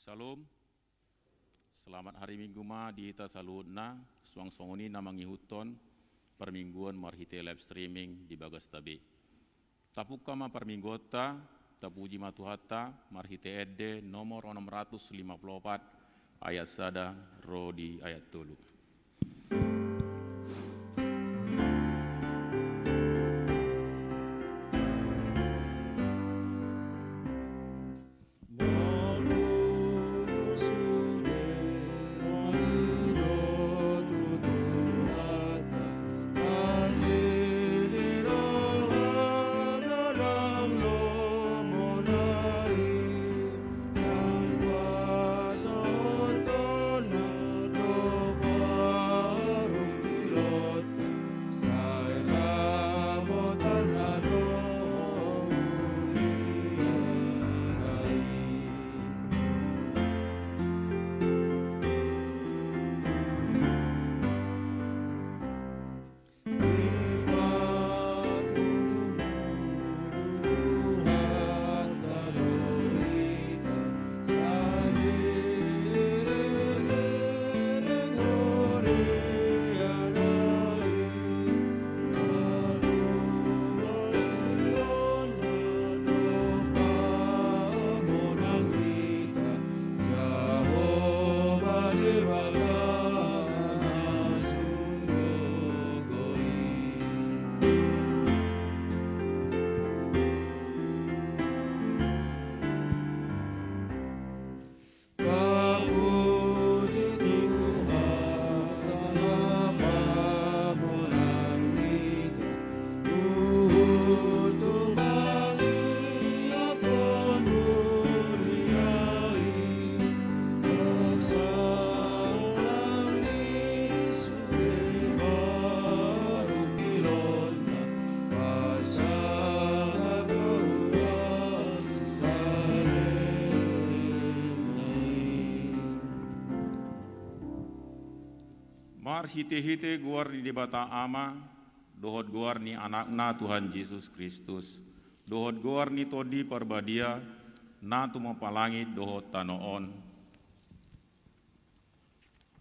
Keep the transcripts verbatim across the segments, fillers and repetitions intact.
Shalom. Selamat hari Minggu ma di hita saluhutna, suang songon i na mangihuthon parmingguon marhite live streaming di bagasta be. Tapungka ma parmingguonta, tapuji ma Tuhanta marhite ende nomor onom ratus lima pulu opat, ayat sada ro di ayat tolu. Marhitehite goar ni Debata Ama, dohot goar ni Anakna Tuhan Jesus Kristus, dohot goar ni Tondi Parbadia, na tumompa langit dohot tano on.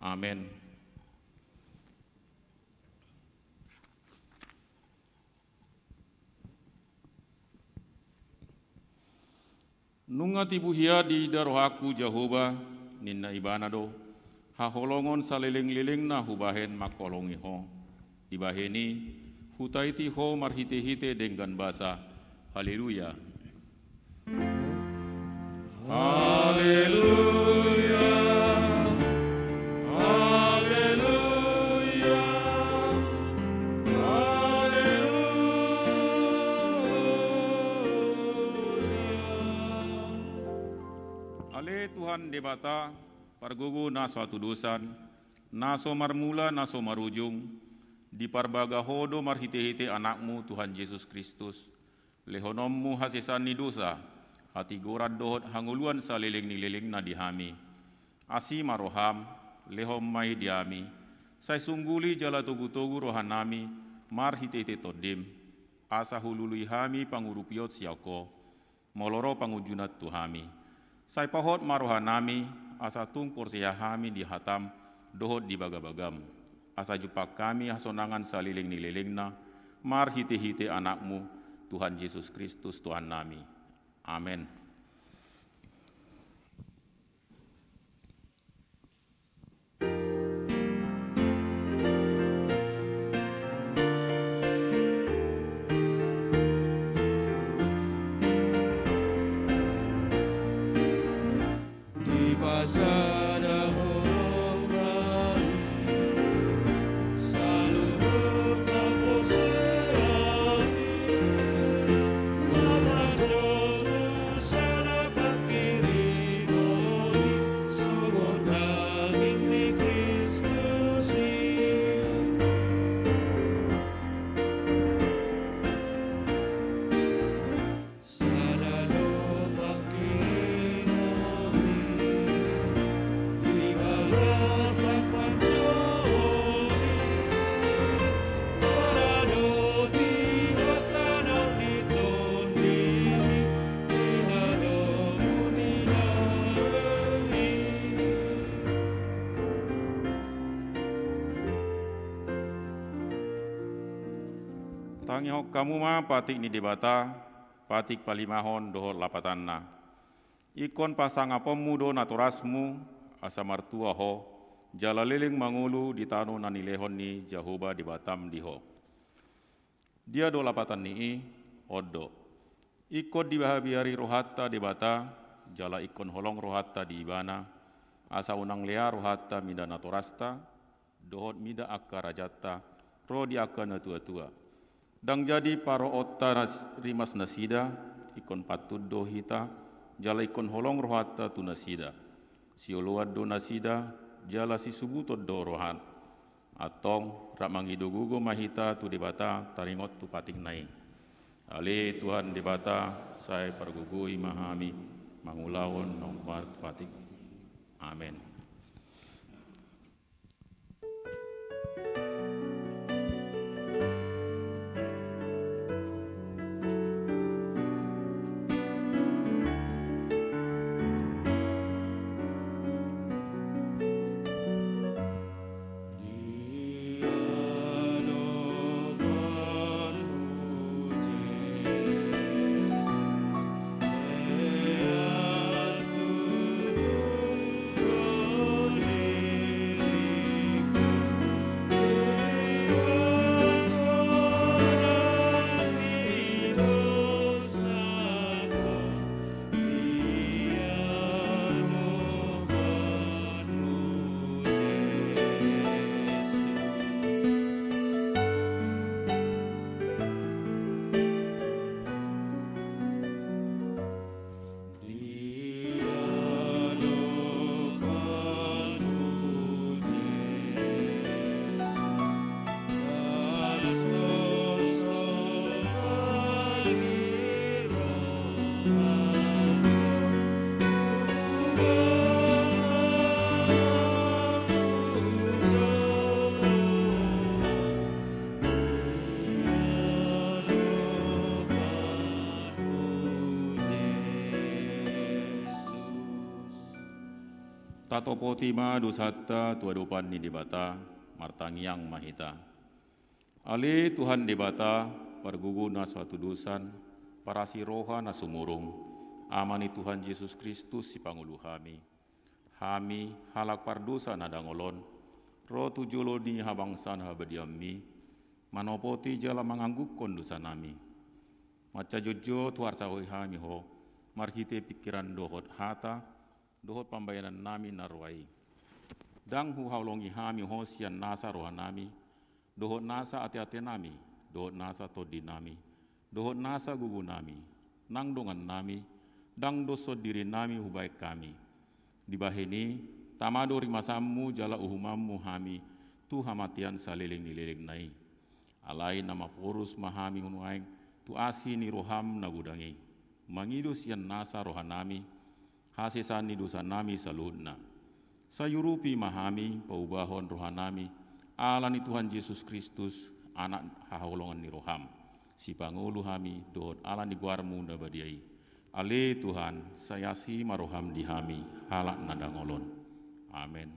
Amen. Nunga tibu hian diida rohangku Jahowa, ninna Ibana do, haholongon salelenglelengna hubahen mangholongi Ho. Dibahen i, hutaiti Ho marhitehite denggan basa. Haleluya. Haleluya. Haleluya. Haleluya. Ale Tuhan Debata, pargogo na so hatudosan, na so marmula, na so marujung, diparbaga Ho do marhitehite Anakmu Tuhan Jesus Kristus, lehononmu hasesaan ni dosa, hatigoran dohot hangoluan saleleng ni lelengna di hami. Asi ma roham, lehon ma i di hami, sai sungguli jala togutogu rohanami marhitehite Tondim, asa hulului hami pangurupion sian Ho, molo ro pangunjunan tu hami. Sai pahot ma rohanami, asa tung porsea hami di hatam dohot di bagabagam, asa jumpang hami hasonangan saleleng ni lelengna, marhitehite Anakmu, Tuhan Jesus Kristus Tuhannami. Amen. Tangihon hamu ma patik ni Debata, patik palimahon dohot lapatanna. Ingkon pasangaponmu do natorasmu, asa martua ho, jala leleng mangolu di tano na nilehon ni Jahowa Debatam di ho. Dia do lapatan ni i? On do. Ingkon dihabiari rohanta Debata, jala ingkon holong rohanta di Ibana, asa unang lea rohanta mida natorasta, dohot mida angka rajanta, ro di angka natuatua. Ndang jadi paroonta nas-, rimas nasida, ingkon pantun do hita, jala ingkon holong rohanta tu nasida. Sioloan do nasida, jala sisubuton do rohana. Antong, rap mangido gogo ma hita tu Debata taringot tu patikna i. Ale Tuhan Debata, sai pargogoi ma hami mangulahon na umbar tu patik. Amen. Tatopoti ma dosanta tu adopan ni Debata, martangiang ma hita. Ale Tuhan Debata, pargogo na so hatudosan, parasi roha na sumurung, Ama ni Tuhan Jesus Kristus sipangolu hami. Hami, halak pardosa na dangol on, ro tu jolo ni habangsan habadiaonmi, manopoti jala mangangguhon dosanami. Mansai jotjot huarsahoi hami ho, marhite pingkiran dohot hata, dohot pambahenannami na roa i. Ndang huhaholongi hami ho sian nasa rohanami, dohot nasa ateatenami, dohot nasa tondinami, dohot nasa gogonami, nang dongannami, ndang doshon dirinami hubahen hami. Dibahen i, tama do rimasanmu jala uhumanmu hami, tu hamatean saleleng ni lelengna i. Alai na maporus ma hami nuaeng, tu asi ni roham na godang i. Mangido sian nasa rohanami, hasesaan ni dosanami saluhutna. Sai urupi ma hami paubahon rohanami, ala ni Tuhan Jesus Kristus, Anak haholongan ni roham. Sipangolu hami, dohot ala ni goarmu na badia i. Ale Tuhan, sai asi ma roham di hami, halak na dangol on. Amen.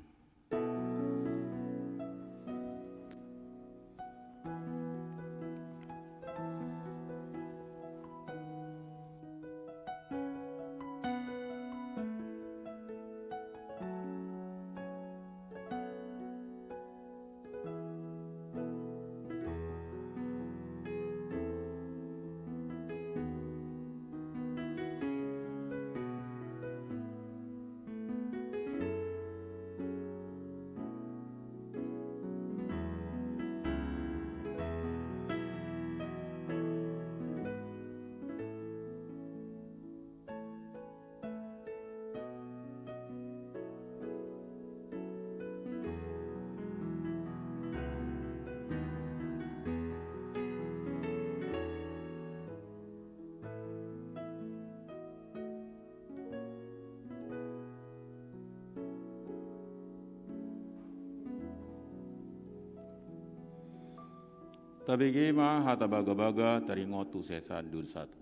Tabege ma hata bagabaga taringot tu hasesaan dosanta.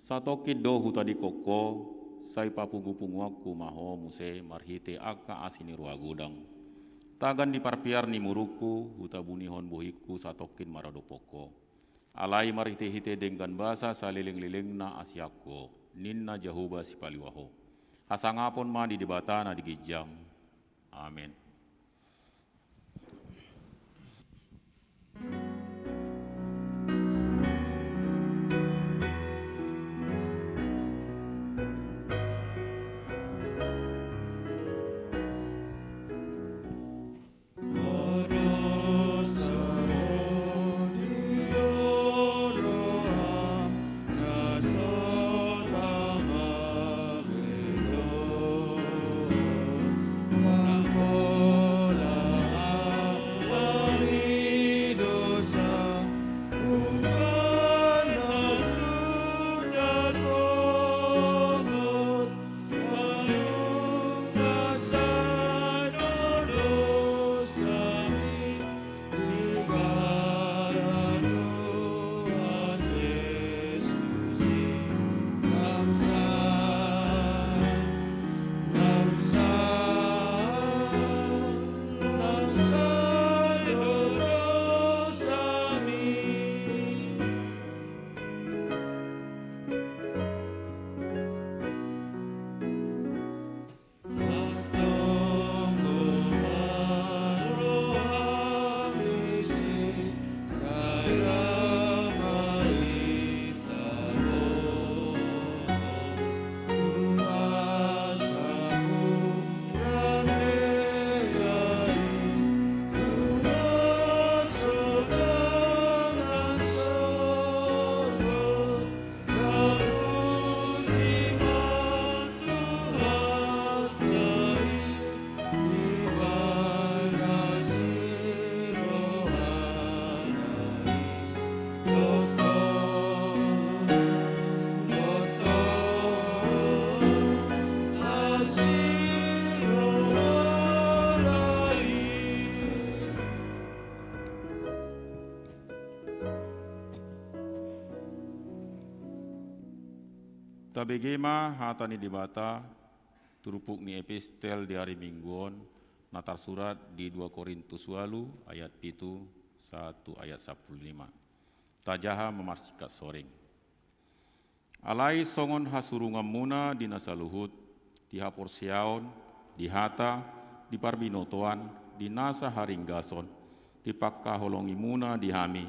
Satongkin do hutadingkon ho, sai papungupunguonku ma ho muse marhite angka asi ni roha godang. Tagan di parpear ni murungku, hutabunihon bohingku satongkin maradophon ho. Alai marhitehite denggan basa salelenglelengna asi angkup, ninna Jahowa Sipaliwai ho. Hasangapon ma di Debata na di ginjang. Amen. Tabege ma hata ni Debata, turpuk ni epistel di ari Minggu on, na tarsurat di dua Korintus ualu ayat pitu sahat tu ayat sampulu lima. Tajaha ma marsingkat soring. Alai songon hasurunganmuna di na saluhut, di haporseaon, di hata, di parbinotoan, di nasa haringgason, di pangkaholongimuna di hami,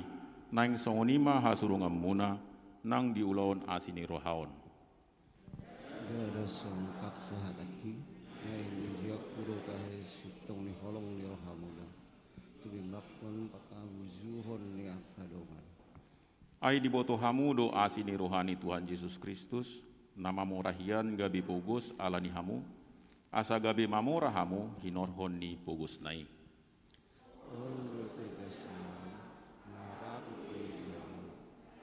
naeng songon i ma hasurunganmuna, nang di ulaon asi ni roha on. Ndada songon paksa hatangki, naeng ujianku do tahe sintong ni holong ni rohamuna, tumimbangkon pangkabujuhon ni angka dongan. Ai diboto hamu do asi ni roha ni Tuhan Jesus Kristus, na mamora hian gabe pogos ala ni hamu, asa gabe mamora hamu hinorhon ni pogosna i. On do tegasna, na patut do ibana,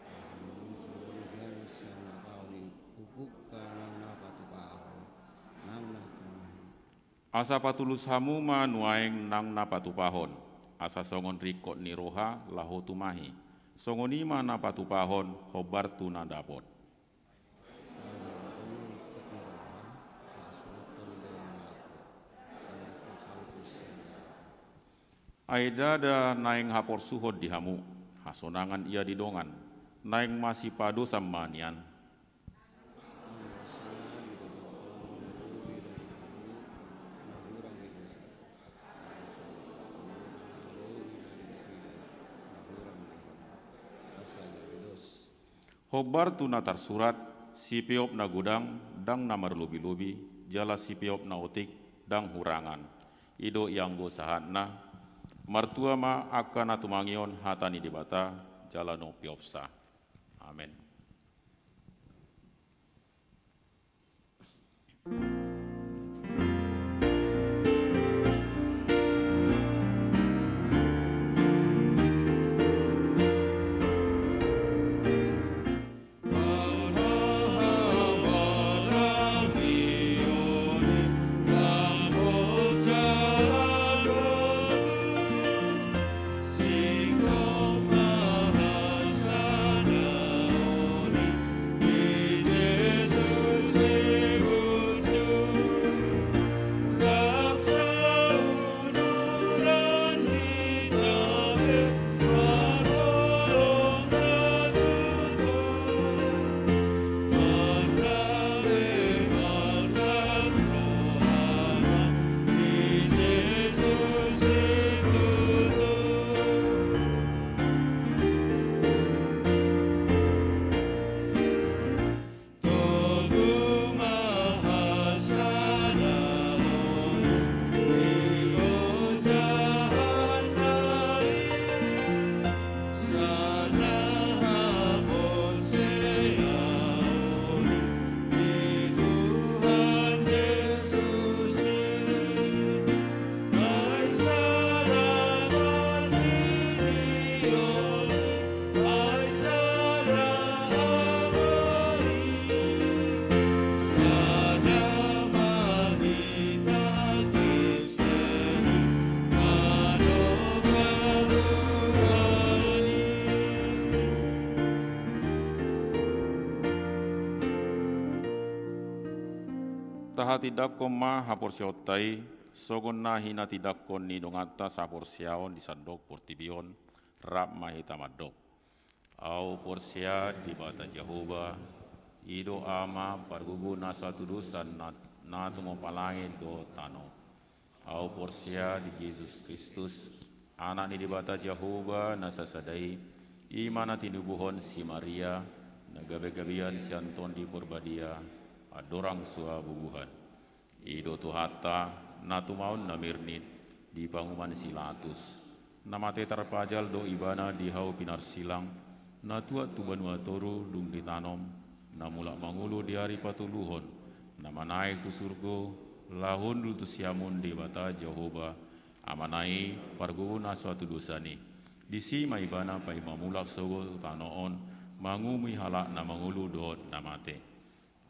hamu jumolo hian sian na tao ni pupungka nang na patupahon, nang na tumahi. Asa patulus hamu ma nuaeng nang na patupahon, asa songon ringkot ni roha laho tumahi, songon i ma na patupahon hombar tu na dapot. Ai ndada naeng haporsuhon di hamu, hasonangan ia di dongan, naeng masipadosan ma nian. Hombar tu na tarsurat, sipeop na godang, ndang na marlobilobi, jala sipeop na otik, ndang hurangan. I do i anggo sahatna, martua ma angka na tumangihon hata ni Debata, jala nunga peopsa. Amen. Tindanghon ma haporseaonta i, songon na hinatindanghon ni donganta sahaporseaon di sandok portibi on, rap ma hita mandok. Ahu porsea di Debata Jahowa, i do Ama pargogo na so hatudosan na, na tumompa langit dohot tano. Ahu porsea di Jesus Kristus, Anak ni Debata Jahowa na sasada i, i ma na tinubuhon si Maria, na gabe gabean sian Tondi Porbadia, andorang so habubuhan. I do Tuhanta, na tumaon na mirnit, di panguhuman si Pilatus. Na mate tarpajal do ibana di hau pinarsilang, na tuat tu banua toru dung ditanom, na mulak mangolu di ari patoluhon, na manaek tu surgo, laho hundul tu siamun Debata Jahowa, Amana i pargogo na so hatudosan i. Disi ma ibana paima mulak sogot tu tano on, mangumui halak na mangolu dohot na mate.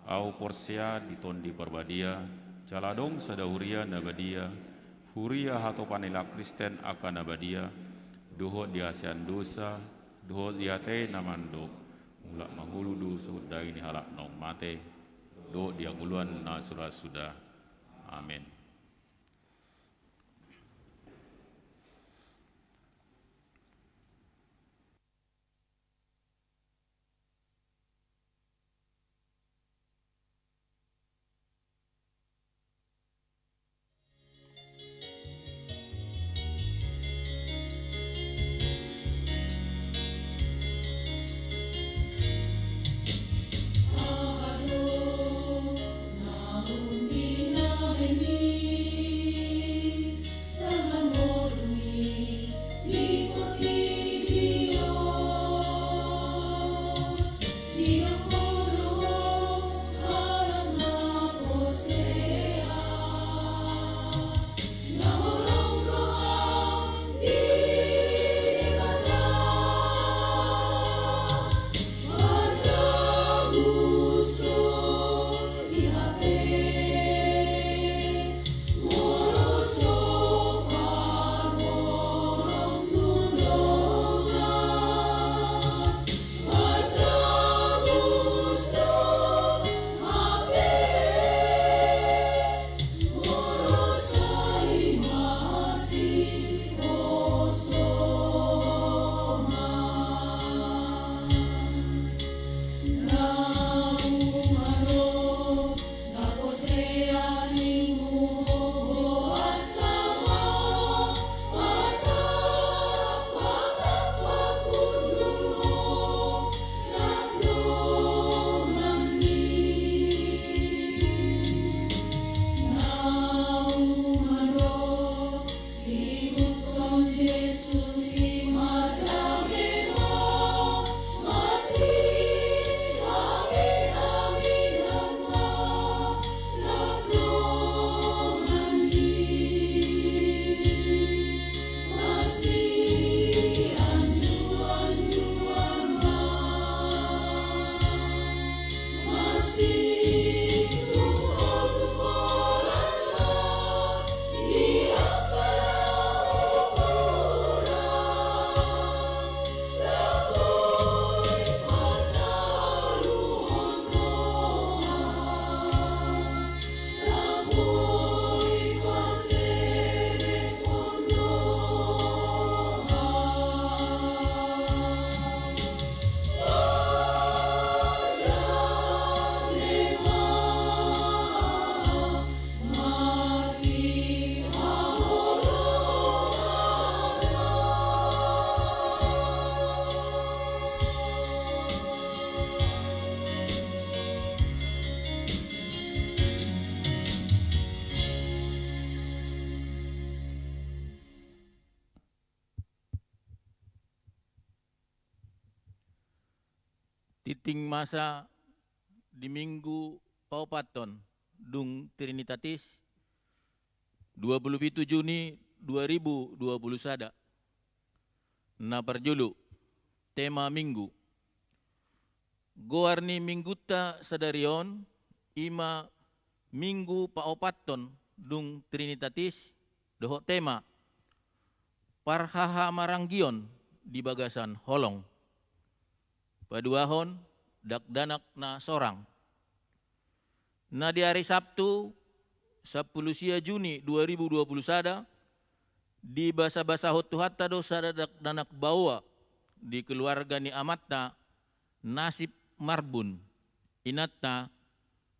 Ahu porsea di Tondi Porbadia, jala adong sada huria na badia, huria hatopan ni halak Kristen angka na badia, dohot di hasean dosa, dohot di atei na mandok, mulak mangolu do sogot daging ni halak naung mate, dohot di hangoluan na so ra suda. Amen. Tingting masa di Minggu paopathon dung Trinitatis, dua puluh pitu Juni dua ribu dua puluh sada. Na parjolo, tema Minggu. Goar ni Minggunta sadari on i ma Minggu paopathon dung Trinitatis, dohot tema parhahamaranggion di bagasan holong. Paduahon, dakdanak na sorang. Na di ari Sabtu, sampulu sia Juni dua ribu dua puluh sada, dibasabasahon Tuhanta do sada dakdanak baoa di keluarga ni amanta Nasib Marbun, inanta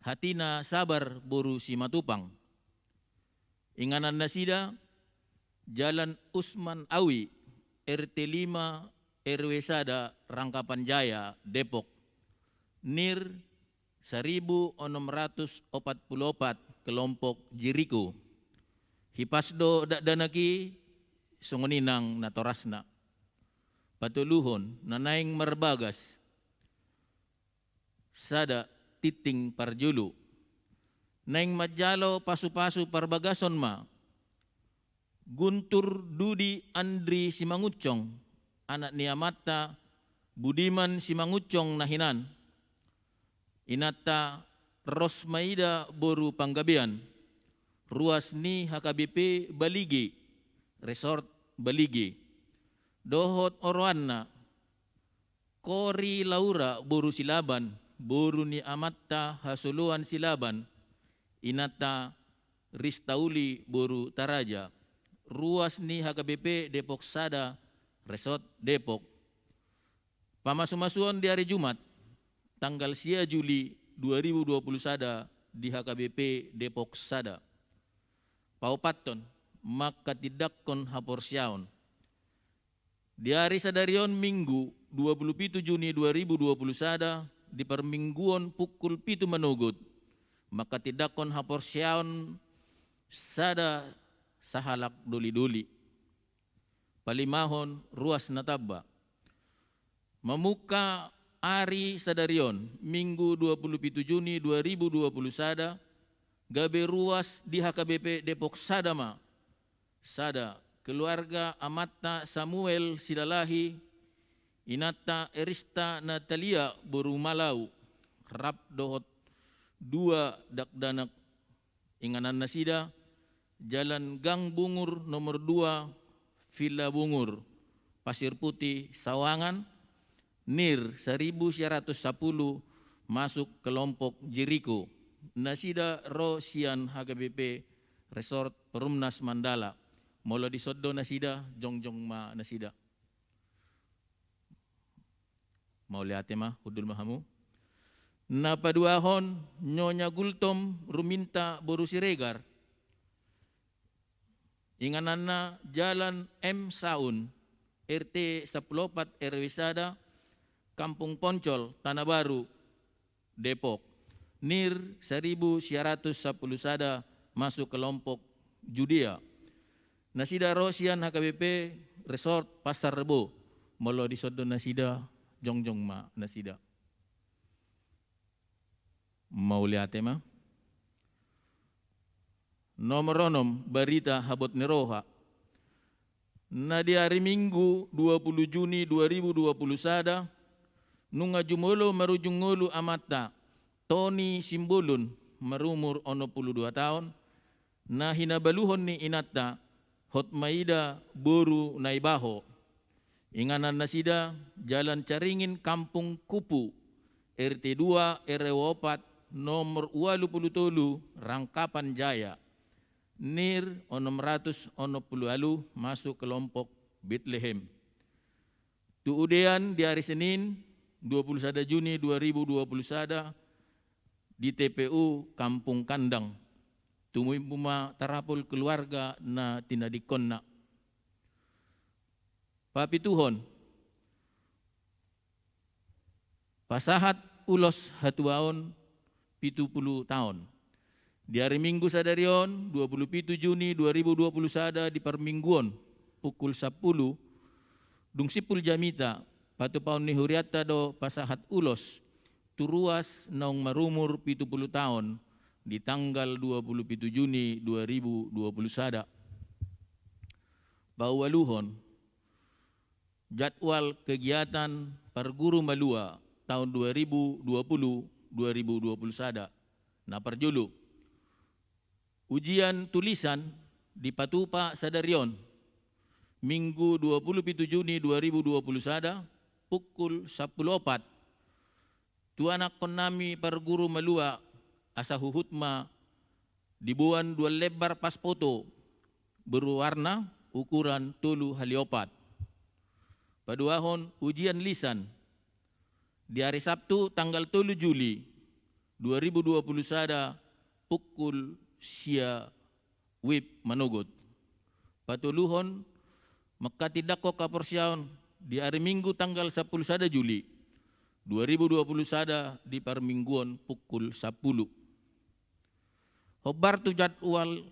Hatina Sabar boru Simatupang. Inganan nasida Jalan Usman Awi, R T lima, R W sada, Rangkapan Jaya, Depok. NIR saribu onom ratus opat pulu opat, kelompok Jericho. Hipas do dakdanak i, songon i nang natorasna. Patoluhon, na naeng marbagas sada tinting parjolo. Naeng manjalo pasupasu parbagason ma Guntur Dudi Andri Simangunsong, anak ni amanta Budiman Simangunsong na hinan. Inanta Rosmaida boru Panggabean, ruas ni H K B P Balige, Resort Balige. Dohot oroanna Kori Laura boru Silaban, boru ni amanta Hasoloan Silaban, inanta Ristauli boru Taraja, ruas ni H K B P Depok sada, Resort Depok. Pamasumasuon di ari Jumat, tanggal sia Juli dua ribu dua puluh sada di H K B P Depok sada. Paopathon, manghatindanghon haporseaon. Di ari sadari on Minggu, dua pulu pitu Juni dua ribu dua pulu sada, di parmingguon pukul pitu manogot, manghatindanghon haporseaon sada sahalak dolidoli. Palimahon, ruas na tamba. Mamungka ari sadari on, Minggu dua pulu pitu Juni dua ribu dua pulu sada, gabe ruas di H K B P Depok sada ma, sada, keluarga amanta Samuel Silalahi, inanta Erista Natalia boru Malau, rap dohot dua dakdanak inganan nasida, Jalan Gang Bungur nomor dua, Villa Bungur, Pasir Putih, Sawangan, NIR saribu sia ratus sapulu, masuk kelompok Jericho. Nasida ro sian H K B P Resort Perumnas Mandala. Molo dison do nasida, jongjong ma nasida. Mauliate ma, hundul ma hamu. Na paduahon, Nyonya Gultom Ruminta boru Siregar. Ingananna Jalan M Saun, R T sampulu opat R W sada, Kampung Poncol, Tanah Baru, Depok. NIR saribu sia ratus sampulu sada, masuk kelompok Judea. Nasida ro sian H K B P Resort Pasar Rebo. Molo dison do nasida, jongjong ma nasida. Mauliate ma. Nomor onom, barita habot ni roha. Na di ari Minggu dua pulu Juni dua ribu dua pulu sada, nunga jumolo marujung ngolu amanta, Toni Simbolon, marumur onom pulu dua taon, na hinabaluhon ni inanta, Hotmaida boru Naibaho. Inganan nasida, Jalan Caringin Kampung Kupu, R T dua, R W opat, nomor ualu pulu tolu, Rangkapan Jaya. NIR onom ratus onom pulu ualu, masuk kelompok Betlehem. Tu udean di ari Senin, dua pulu sada Juni dua ribu dua pulu sada, di T P U Kampung Kandang. Tumimpu ma tarapul keluarga na tinadingkonna. Papituhon, pasahat ulos hatuaon pitu pulu taon. Di ari Minggu sadari on, dua pulu pitu Juni dua ribu dua pulu sada, di parmingguon, pukul sampulu, dung simpul jamita, patupaon ni hurianta do pasahat ulos tu ruas naung marumur pitu pulu taon, di tanggal dua pulu pitu Juni dua ribu dua pulu sada. Paualuhon, jadwal kegiatan parguru malua taon dua ribu dua pulu, dua ribu dua pulu sada. Na parjolo, ujian tulisan dipatupa sadari on, Minggu dua pulu pitu Juni dua ribu dua pulu sada, pukul sampulu opat. Tu anakkonnami parguru malua, asa huhut ma Diboan dua lembar pas foto, berwarna, ukuran tolu hali opat. Paduahon, ujian lisan di hari Sabtu tanggal tolu Juli dua ribu dua puluh sada pukul sia wib manogot. Patoluhon, manghatindanghon haporseaon di hari Minggu tanggal sampulu sada Juli dua ribu dua puluh sada di parmingguon pukul sampulu. Hombar tu jadwal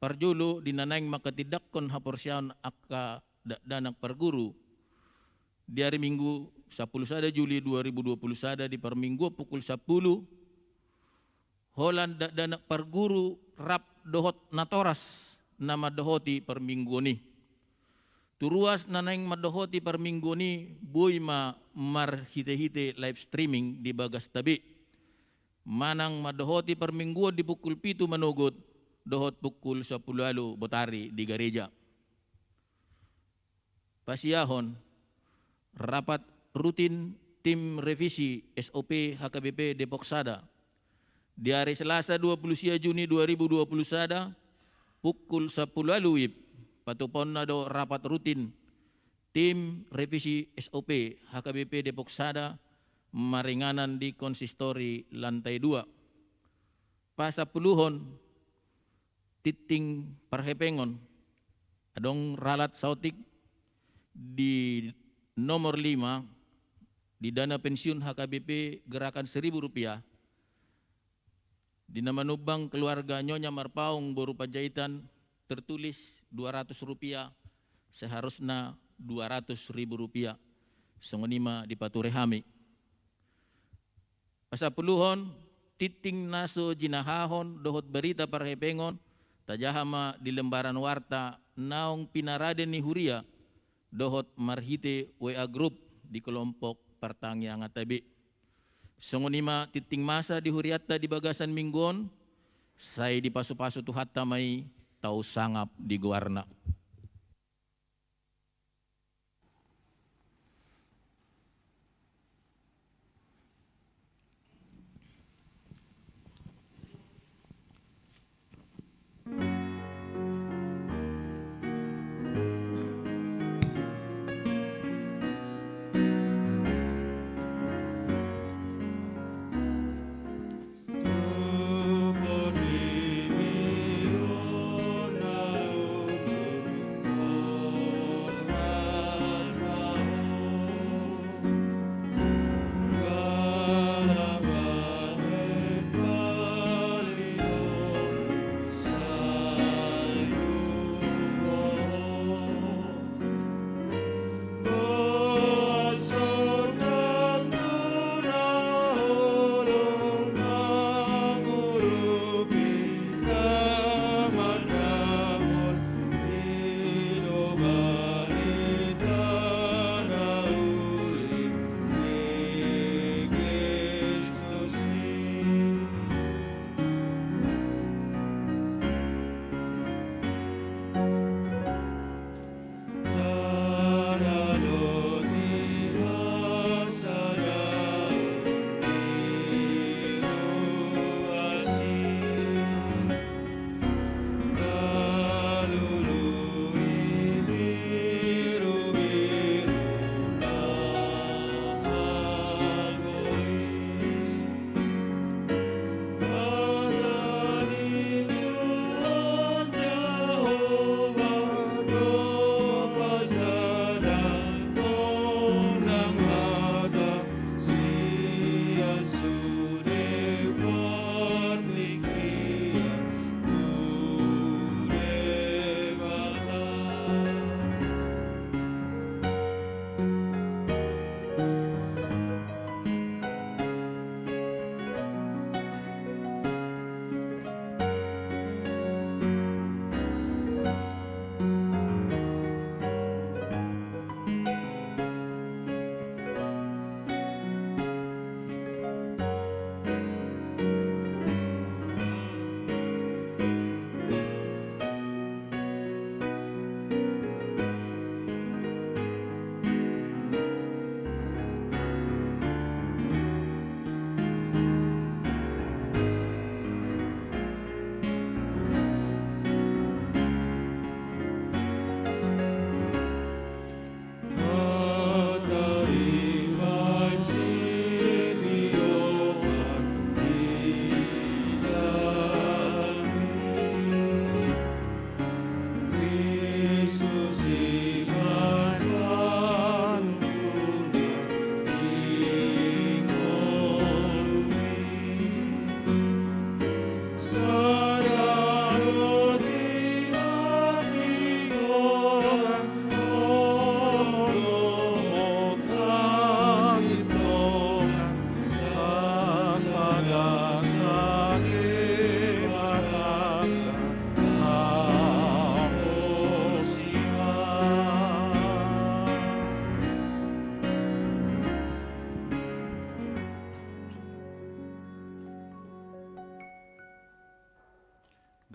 parjolo di na naeng manghatindanghon haporseaon angka dakdanak parguru di hari Minggu sampulu sada Juli dua ribu dua puluh sada di parmingguon pukul sampulu, holan dakdanak parguru rap dohot natoras na mandohoti parmingguon i. Tu ruas na naeng mandohoti parmingguon i boi ma marhitehite live streaming di bagasta be. Manang mandohoti parmingguon di pukul pitu manogot dohot pukul sampulu ualu botari di gareja. Pasiahon, rapat rutin tim revisi S O P H K B P Depok Sada. Di hari Selasa dua puluh sia Juni dua ribu dua puluh sada, pukul sampulu ualu wib, patupaonna do rapat rutin tim revisi S O P H K B P Depok Sada maringanan di konsistori lantai dua. Pasampuluhon, tingting parhepengon. Adong ralat saotik di nomor lima di dana pensiun H K B P gerakan seribu rupiah. Di na manumbang keluarga Nyonya Marpaung boru Panjaitan tertulis dua ratus rupiah, seharusna dua ratus ribu rupiah. Songon i ma dipature hami. Pasampuluhon, tingting na so jinahahon dohot barita parhepengon, tajaha ma di lembaran warta naung pinarade ni huria dohot marhite W A group di kelompok partangianganta be. Songon i ma tingting masa di hurianta di bagasan minggu on, sai dipasupasu Tuhanta ma i, tau sangap di goarna.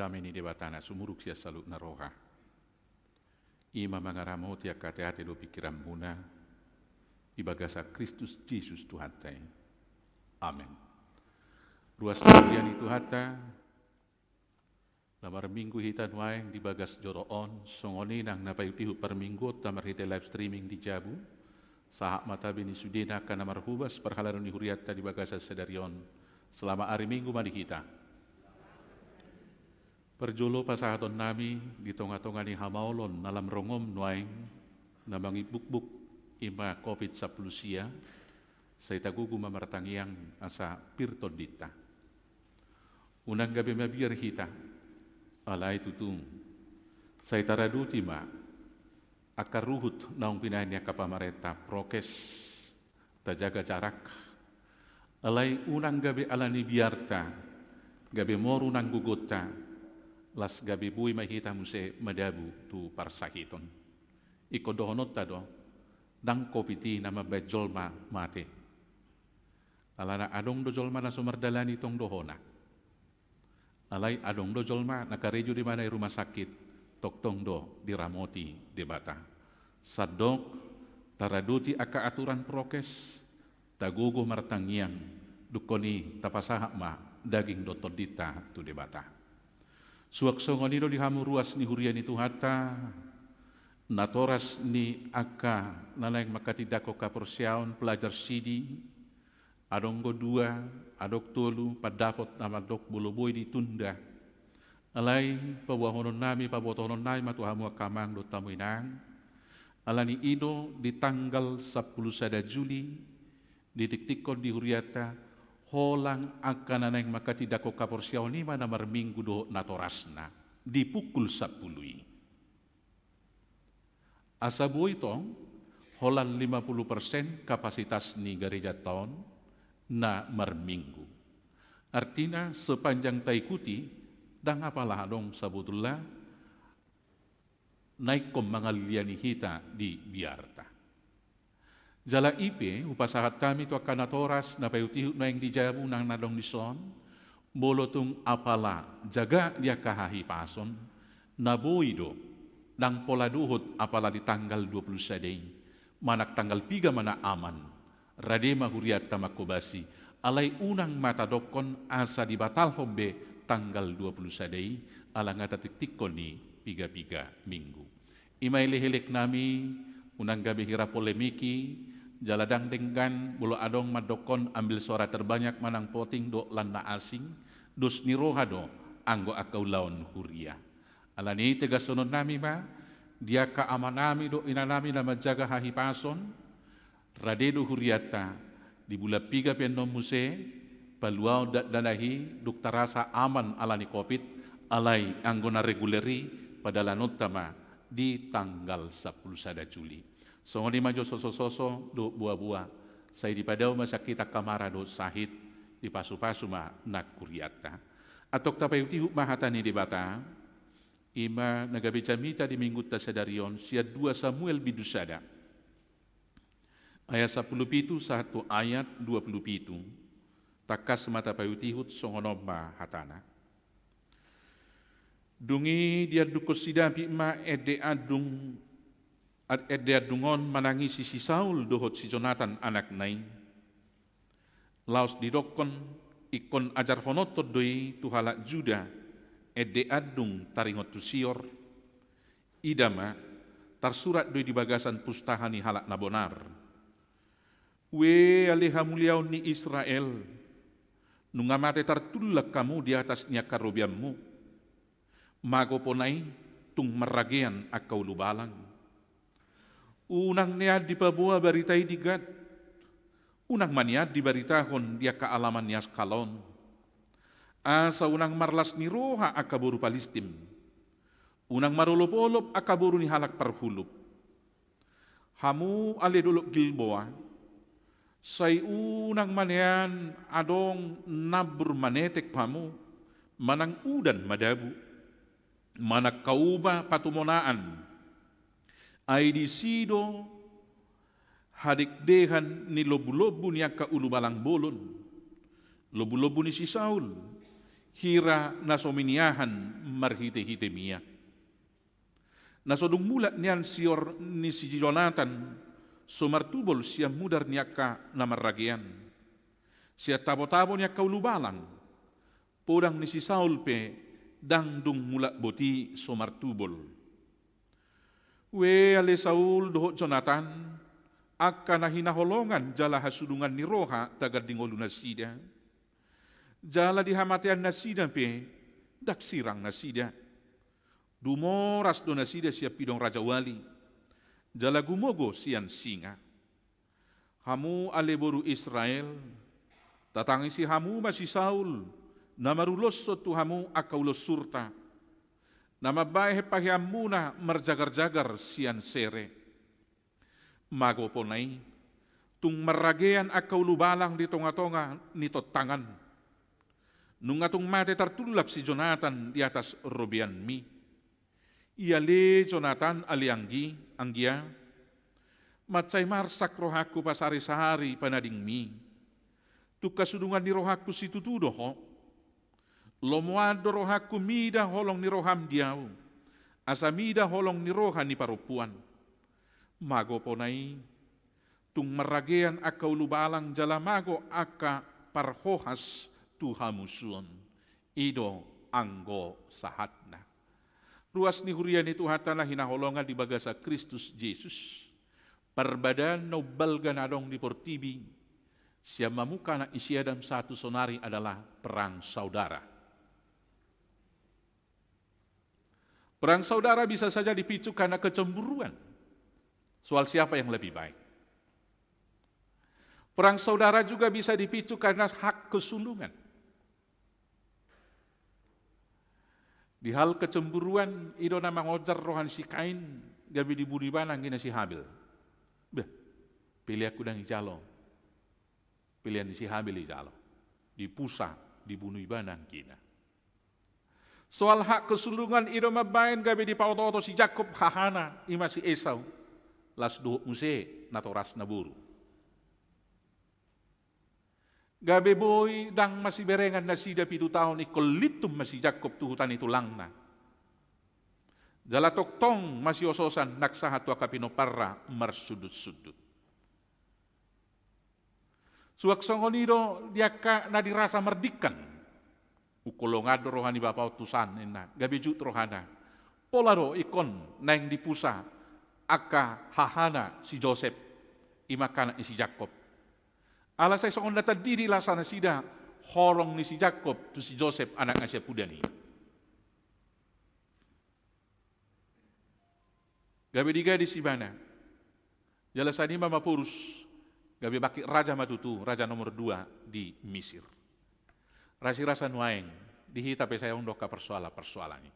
Dame ni Debata na sumurung sian saluhutna roha, i ma mangaramoti angka ateate dohot pingkiranmuna di bagasan Kristus Jesus Tuhanta i. Amen. Ruas ni huria ni Tuhanta, na marminggu hita nuaeng di bagas joro on, songon i nang na paihutihut parmingguonta marhite live streaming di jabu. Sahat ma tabi ni sudena angka na marhobas parhalado ni hurianta di bagasan sadari on. Selamat hari Minggu ma di hita. Parjolo pasahatonnami di tongatonga ni hamaolon na lam rongom nuaeng na mangimbukbuk, i ma covid sampulu sia, sai tagogo ma martangiang asa pir tondinta. Unang gabe mabiar hita, alai tutu sai taradoti ma angka ruhut naung binahen ni angka pamarenta, prokes, tajaga jarak. Alai unang gabe ala ni biarta gabe moru nang gogonta, laos gabe boi ma hita muse madabu tu parsahiton. Ingkon dohononta do, ndang covid i na mambahen jolma mate. Alana adong do jolma na so mardalani tong do hona. Alai adong do jolma na karejo di mana i rumah sakit, tongtong do diramoti Debata. Sandok taradoti angka aturan prokes, tagogo martangiang, dungkon i tapasahat ma daging dohot tondinta tu Debata. Suang songon i do di hamu ruas ni huria ni Tuhanta, natoras ni angka na naeng manghatindanghon haporseaon, pelajar sidi, adong do dua, adong tolu pandapot na mandok molo boi ditunda. Alai paboahononnami, pabotohononnami ma tu hamu angka amang dohot hamu inang, ala ni i do di tanggal sampulu sada Juli ditiktikkon di hurianta, holan angka na naeng manghatindanghon haporseaon i ma na marminggu dohot natorasna di pukul sampulu i. Asa boi tong holan lima puluh persen kapasitas ni garejanta on na marminggu. Artina, sepanjang taikuti, ndang apala adong sabotulna na ingkon mangalliani hita di biarta. Jala i pe hupasahat hami tu angka natoras na paihutihut nuaeng di jabu nang na adong dison, molo tung apala jaga di angka hahipason, na boi do, ndang pola dohot apala di tanggal dua puluh sada i, manang tanggal piga ma na aman, rade ma hurianta manghobasi, alai unang ma tadokkon asa dibatalhon be tanggal dua puluh sada i, ala nga tatiktikkon i piga-piga minggu. I ma elek-eleknami, unang gabe hira polemiki, jala ndang denggan molo adong mandokkon ambil suara terbanyak manang voting dohot lan na asing, dos ni roha do anggo angka ulaon huria. Ala ni i tegashononnami ma, di angka amanami dohot inanami na manjaga hahipason, rade do hurianta, di bulan piga pe annon muse, paluaon dakdanak i, dung tarasa aman ala ni covid, alai anggo na reguler i, padalanonta ma di tanggal sampulu sada Juli. Songon i ma jo sosososo dohot boaboa, sai dipadao ma sian hita angka mara dohot sahit, dipasupasu ma nang hurianta. Antong tapaihutihut ma hata ni Debata, i ma na gabe jamita di minggunta sadari on, sian dua Samuel bindu sada. Ayat sampulu pitu sahat tu ayat dua pulu pitu, tangkas ma tapaihutihut songon on ma hatana. Dung i diandungkon si Daud ma ende andung, ad-, ende andung on manangisi si Saul dohot si Jonatan anakna i. Laos didokkon, ingkon ajarhononton do i tu halak Juda, ende andung taringot tu sior. Ida ma, tarsurat do i di bagasan pustaha ni halak na bonar. Ue ale hamuliaon ni Israel, nunga mate tartullang hamu di atas ni angka robeanmu. Mago pona i tung marragean angka ulubalang. Unang nian dipaboa barita i di Gat, unang ma nian dibaritahon di angka alaman ni Askalon. Asa unang marlas ni roha angka boru Palistim, unang marolopolop angka boru ni halak parhulup. Hamu ale dolok Gilboa, sai unang ma nian adong nambur manetek hamu, manang udan madabu, manang kauma patumonaan. Ai disi do hadekdehan ni lombulombu ni angka ulubalang bolon, lombulombu ni si Saul, Hira na so miniahan marhite-hite miak. Na so dung mulak nian sior ni si Jonatan, so martubol sian mudar ni angka na marragean. Sian tabo-tabo ni angka ulubalang, podang ni si Saul pe ndang dung mulak boti so martubol. Ue ale Saul dohot Jonatan, angka na hinaholongan jala hasudungan ni roha tagan di ngolu nasida. Jala di hamatean nasida pe, ndang sirang nasida. Dumoras do nasida sian pidong rajawali, jala gumogo sian singa. Hamu ale boru Israel, tatangisi hamu ma si Saul, na maruloshon tu hamu angka ulos surta, na mambahen paheanmuna marjagar-jagar sian sere. Mago pona i, tung marragean angka ulubalang di tonga-tonga ni tontangan. Nunga tung mate tartullap si Jonatan di atas robeanmi. Ia ale Jonatan ale anggi, anggia, mansai marsak rohangku pasari-sari panadingmi. Tung hasudungan ni rohangku situtu do ho. Lomoan do rohangku mida holong ni roham di ahu, asa mida holong ni roha ni parompuan. Mago pona i, tung marragean angka ulubalang jala mago angka parhohas tu hamusuon. I do anggo sahatna. Ruas ni huria ni Tuhanta na hinaholongan di bagasan Kristus Jesus. Parbadan na umbalga na adong di portibi, sian mamungka anak ni si Adam sahat tu saonari adalah perang saudara. Perang saudara bisa saja dipicu karena kecemburuan soal siapa yang lebih baik. Perang saudara juga bisa dipicu karena hak kesulungan. Di hal kecemburuan, i do na mangonjar roha ni si Kain, gabe dibunu ibana anggina si Habil. Beh, peleanku ndang ijalo. Pelean ni si Habil ijalo. Dipusa, dibunu ibana anggina. Soal hak kesulungan i do mambahen gabe dipaoto-oto si Jakkob hahana, i ma si Esau. Las dohot muse, natorasna boru. Gabe boi ndang masiberengan nasida pitu taon ingkon lintum ma si Jakkob tu huta ni tulangna. Jala tongtong masiososan nang sahat tu angka pinomparna marsundut-sundut. Suang songon i do di angka na dirasa mardingkan. Ungkol longan do roha ni bapa on tusan ninna, gabe jut rohana. Pola do ingkon naeng dipusa angka hahana si Josep, i ma angka anak ni si Jakkob. Ala sai songon na tandidi lasa nasida horong ni si Jakkob tu si Josep anakna siampudan i. Gabe digadis ibana. Jala sanima ma porus gabe bangkit raja ma tutu, raja nomor dua di Misir. Rasirasa nuaeng di hita pe sai adong do angka persoalan-persoalan i.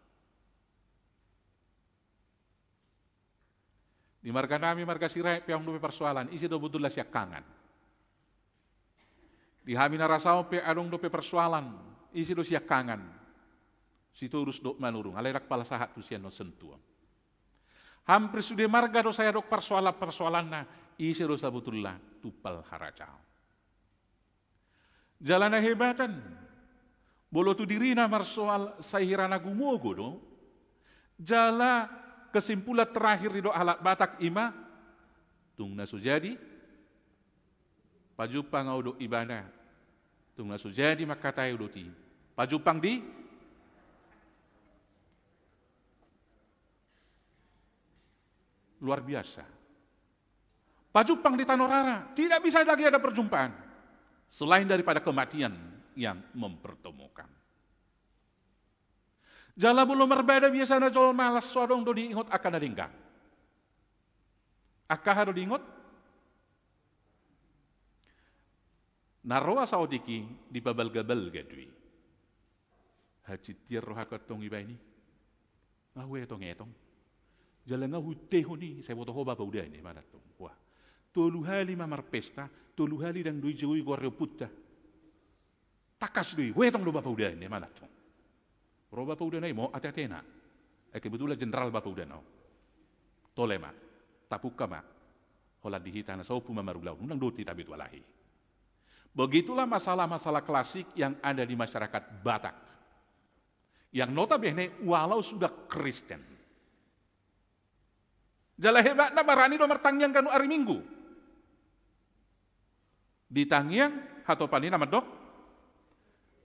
Di marga nami marga Sirait pe adong dope persoalan, ise do botulna siangkangan. Di hami na ra Saon pe adong dope persoalan, ise do siangkangan. Sitorus dohot Manurung, alai ndang pala sahat tu sian on sentuh on. Hampir sude marga do sai adong persoalan-persoalanna, ise do sabotulna tumpal harajaon. Jala na hebatan, molo tu dirina marsoal sai hira na gumogo do, jala kesimpulan terakhir didok halak Batak i ma, tung na so jadi, pajumpang ahu dohot ibana, tung na so jadi mangkatai ahu dohot i, pajumpang di luar biasa. Pajumpang di tano rara, tidak bisa lagi ada perjumpaan selain daripada kematian yang mempertemukan. Jala molo marbada biasana jolma las so adong do diingot angka na denggan. Angka aha do diingot? Na ro asa otik i dipabalga-balga do i. Hacintian rohangku antong dibaen i. Nga huetong-etong. Jala nga huetehon i, sai boto ho bapa udan i, manantong. Wah. Tolu hali ma marpesta, tolu hali ndang do dijou i goar ni ompunta. Tangkas do i, huetong do bapa udan i, manantong. Ro bapa udan i, mohop ate-atena. Ai kebetulan jenderal bapa udan on. Tole ma. Tapungka ma. Holan di hita na saompu ma marulaon, unang dohot hita be tu alahi. Begitulah masalah-masalah klasik yang ada di masyarakat Batak. Yang notabene walau sudah Kristen. Jala hebatna barani do martangiang ganup ari Minggu. Di tangiang, hatopan i na mandok,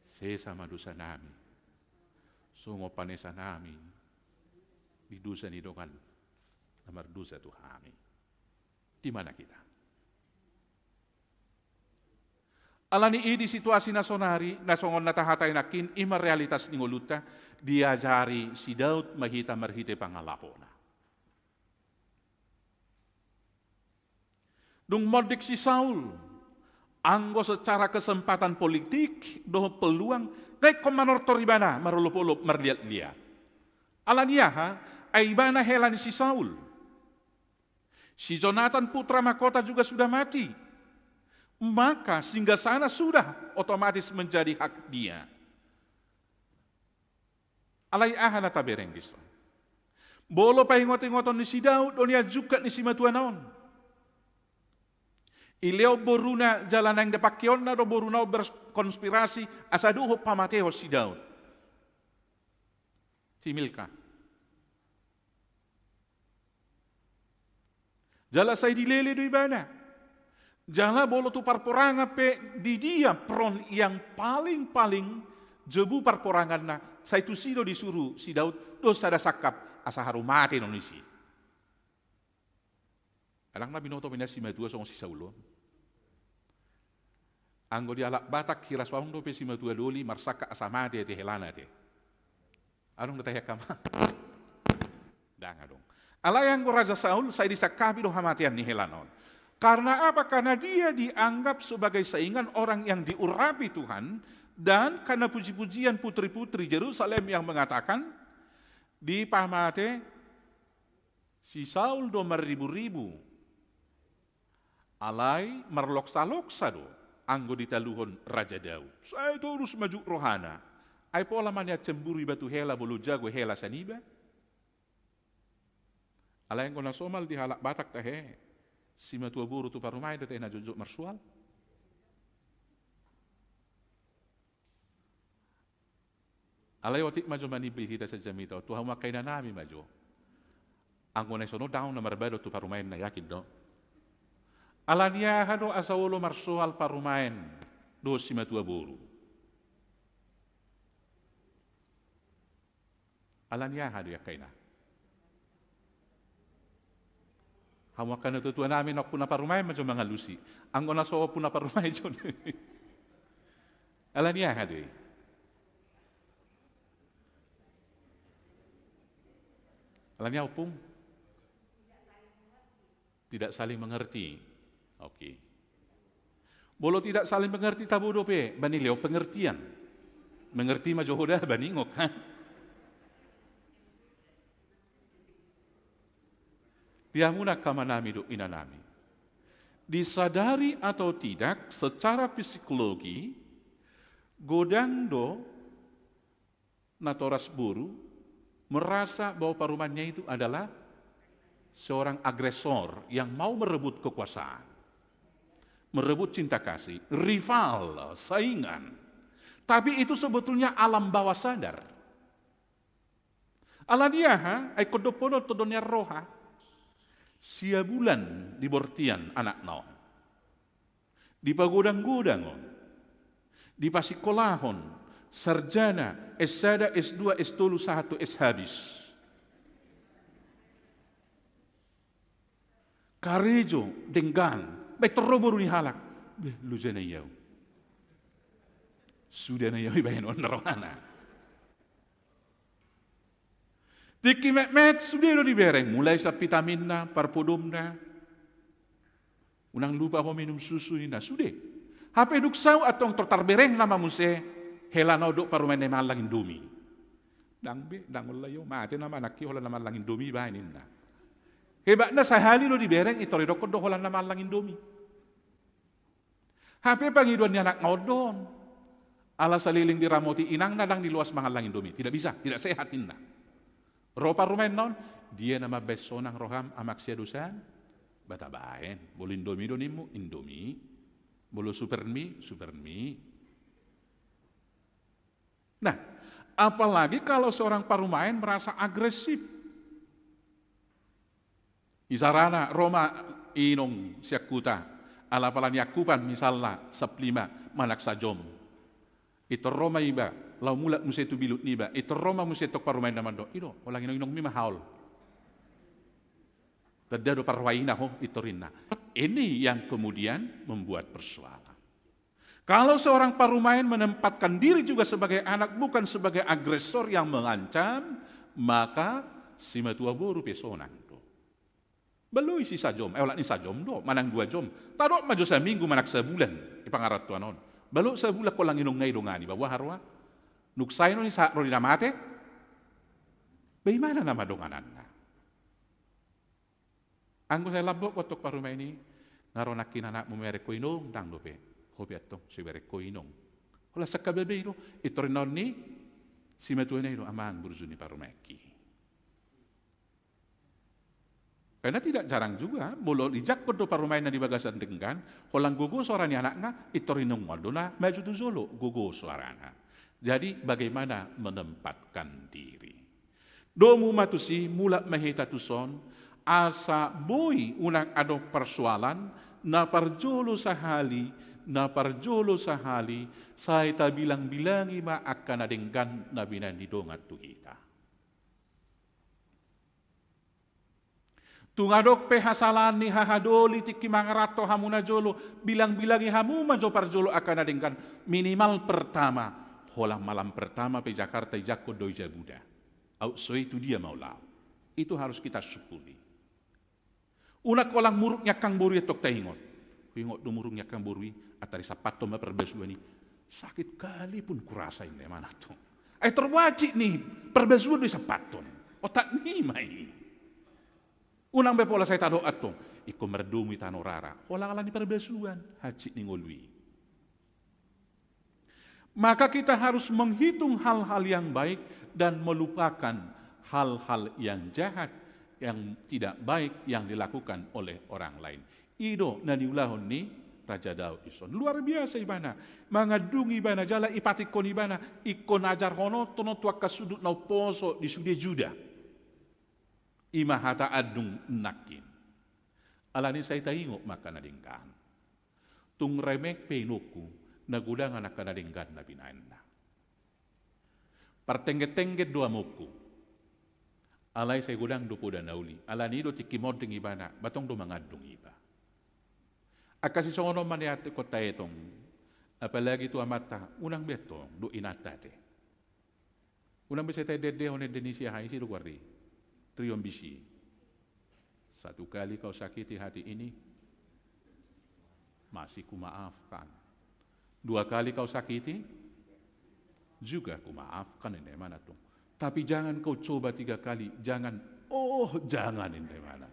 sesa ma dosanami. Songon panesanami di dosa ni dongan na mardosa tu hami. Di mana kita? Alani i di situasi na sonari, na songon na tahatai nangkin, i ma realitas ni ngolunta, diajari si Daud ma hita marhite pangalapona. Dung monding si Saul, anggo secara kesempatan politik dohot peluang, nunga ingkon manortor ibana marolopolop marliatliat. Alani aha? Ai ibana hela ni si Saul. Si Jonatan putra mahkota juga sudah mati. Maka singgasana sudah otomatis menjadi hak dia. Alai aha na tabereng dison? Molo paingotingoton ni si Daud do nian jungkat ni simatuana on. Dilehon boruna jala naeng dapangkeonna do boruna on berkonspirasi asa dohot pamatehon si Daud. Si Milka. Jala sai dilele do ibana. Jala molo tu parporangan pe di dia front yang paling-paling jebu parporanganna, sai tusi do disuru si Daud, dos sada sangkap asa haru mate non isi. Alana binoto pe nian simatua songon si Saul on. Anggo di halak Batak hira suang dope simatua doli marsangkap asa mate ate helana ate. Adong do tahe angka ma. Ndang adong. Alai anggo Raja Saul sai disangkapi do hamatean ni helana on. Karena apa? Karena dia dianggap sebagai saingan orang yang diurapi Tuhan, dan karena puji-pujian putri-putri Jerusalem yang mengatakan, dipamate si Saul do marribu-ribu. Alai marloksa-loksa do anggo ditaluhon Raja Daud. Sai torus majuk rohana. Ai pola ma nian cemburu iba tu hela molo jago hela sian iba. Alai anggo na somal di halak Batak tahe, simatua boru tu parumaen do tahe na jotjot marsoal. Alai otik ma jo manimbil hita sian jamita on, tu hamu angka inanami ma jo. Anggo na dison on ndang adong na marbadao tu parumaenna, yakin do. Alani aha do asa olo marsoal parumaen dohot simatua boru? Alani aha do i angka ina? Hamu angka natuatuanami na ompung na parumaen ma jo mangalusi. Anggo na so ompung na parumaen jo. Alani aha do i? Alani aha, ompung? Tidak saling mengerti. Oke. Molo tidak saling mengerti, tabo dope, bani lehon pengertian. Mengerti ma jo ho da, bani ingok, ha? Di hamuna angka amanami dohot inanami. Disadari atau tidak, secara psikologi, godang do natoras boru merasa bahwa parumaennya itu adalah seorang agresor yang mau merebut kekuasaan, merebut cinta kasih, rival, saingan. Tapi itu sebetulnya alam bawah sadar. Alani aha? Ai ingkon dohonon tu do nian roha. Sia bulan dibortian anakna on. Dipagodang-godang on. Dipasikolahon, sarjana, S sada, S dua, S tolu, sahat tu S habis. Karejo, denggan, baen tor ro boru ni halak. Beh, loja na i au. Suda na i au ibaen on rohana. Tingki metmet sude do dibereng, mulai sian vitaminna, parpodomna. Unang lupa ho minum susu ninna, sude. Hape dung saut antong tor tarbereng nama muse, helana on dohot parumaenna i mangallang Indomie. Ndang be, ndang holan i au, mate nama anakki holan na mangallang Indomie iba ninna. Hebatna sahali do dibereng, i tor didokkon do holan na mangallang Indomie. Hape pangidoan ni anakna on do on. Ala saleleng diramoti inangna ndang diloas mangallang Indomie. Tidak bisa, tidak sehat ninna. Ro parumaenna on, dia na mambaen sonang roham amak sia dosan, ba tabaen. Molo Indomie do nimmu, Indomie. Molo Supermi, Supermi. Nah, Apalagi kalau seorang parumaen merasa agresif. Isarana ro ma inong sian huta, ala apala niangkupan misalna saplima manang sajom. Intor ro ma iba, laho mulak muse tu bilut niba, intor ro ma muse tong parumaenna mandok, "I do, holan inong-inongmi ma haol. Tanda do parrohaina ho," intor ninna. Ini yang kemudian membuat persoalan. Kalau seorang parumaen menempatkan diri juga sebagai anak, bukan sebagai agresor yang mengancam, maka simatua boru pe sonang do. Baloi si sajom, eh, olat ni sajom do, manang dua jom. Tadok ma jo saminggu manang sabulan, i pangarantoan on. Baloi sabulan holan inongna i dongani, ba boha roha. Nunga sae do ni sahat ro di na mate. Ba i ma na madongananna. Anggo sai lambok tong parumaen i, nga ro nangkin anakmu mamereng ho inong, ndang dope. Ho pe antong so ibereng ho inong. Holan sangkababei do, intor ninna on ni simatuana i do, amang burju ni parumaenki. Karena tidak jarang juga, molo dijangkon do parumaenna di bagasan denggan, holan gogo soara ni anakna, intor inongna do na maju tu jolo, gogo soarana. Jadi bagaimana menempatkan diri. Domu ma tusi, mulak ma hita tuson, asa boi unang adong parsoalan, na parjolo sahali, na parjolo sahali, sai tabilang-bilangi ma angka na denggan na binahen ni dongan tu hita. Tung adong pe hasalaan ni hahadoli tingki mangaranto hamu na jolo, bilang-bilangi hamu ma jo parjolo angka na denggan, minimal pertama, holan malam pertama pe Jakarta dijangkon do i jabu da. Aut so i tu dia ma ulaon. Itu harus kita syukuri. Unang holan muruk ni angkang boru i antong taingot. Huingot do muruk ni angkang boru i, antari sampathon ma parbasuan i. Sakit kali pun kurasa inna imana antong. Ai tor hansit ni parbasuan do i sampathon. Otak ni ma i. Unang be pola sai tadok antong. Ingkon mardomu i tano rara. Holan ala ni parbasuan. Hansit ni ngolu i. Maka kita harus menghitung hal-hal yang baik dan melupakan hal-hal yang jahat, yang tidak baik yang dilakukan oleh orang lain. I do na niulahon ni Raja Daud dison. Luar biasa ibana. Mangandungi ibana, jala ipatingkon ibana, ingkon ajarhononhon tu angka sundut na umposo di sude Juda. I ma hata andung nangkin. Alani sai taingot ma angka na denggan. Tung remek pe inongku, na godang angka na denggan na binahenna. Partengget-tengget do amongku. Alai sai godang do poda na uli. Alani i do tingki monding ibana, ba tong do mangandung iba. Angka sisongon on ma nian ingkon taetong. Apalagi tu amanta, unang be antong dohot inanta ate. Unang be sai taende-endehon ende ni si aha, ise do goar ni i? Triombisin. Satu kali kau sakiti hati ini, masih kumaafkan. Dua kali kau sakiti, juga kumaafkan, ninna imana antong. Tapi jangan kau coba tiga kali, jangan, oh, jangan, ninna imana.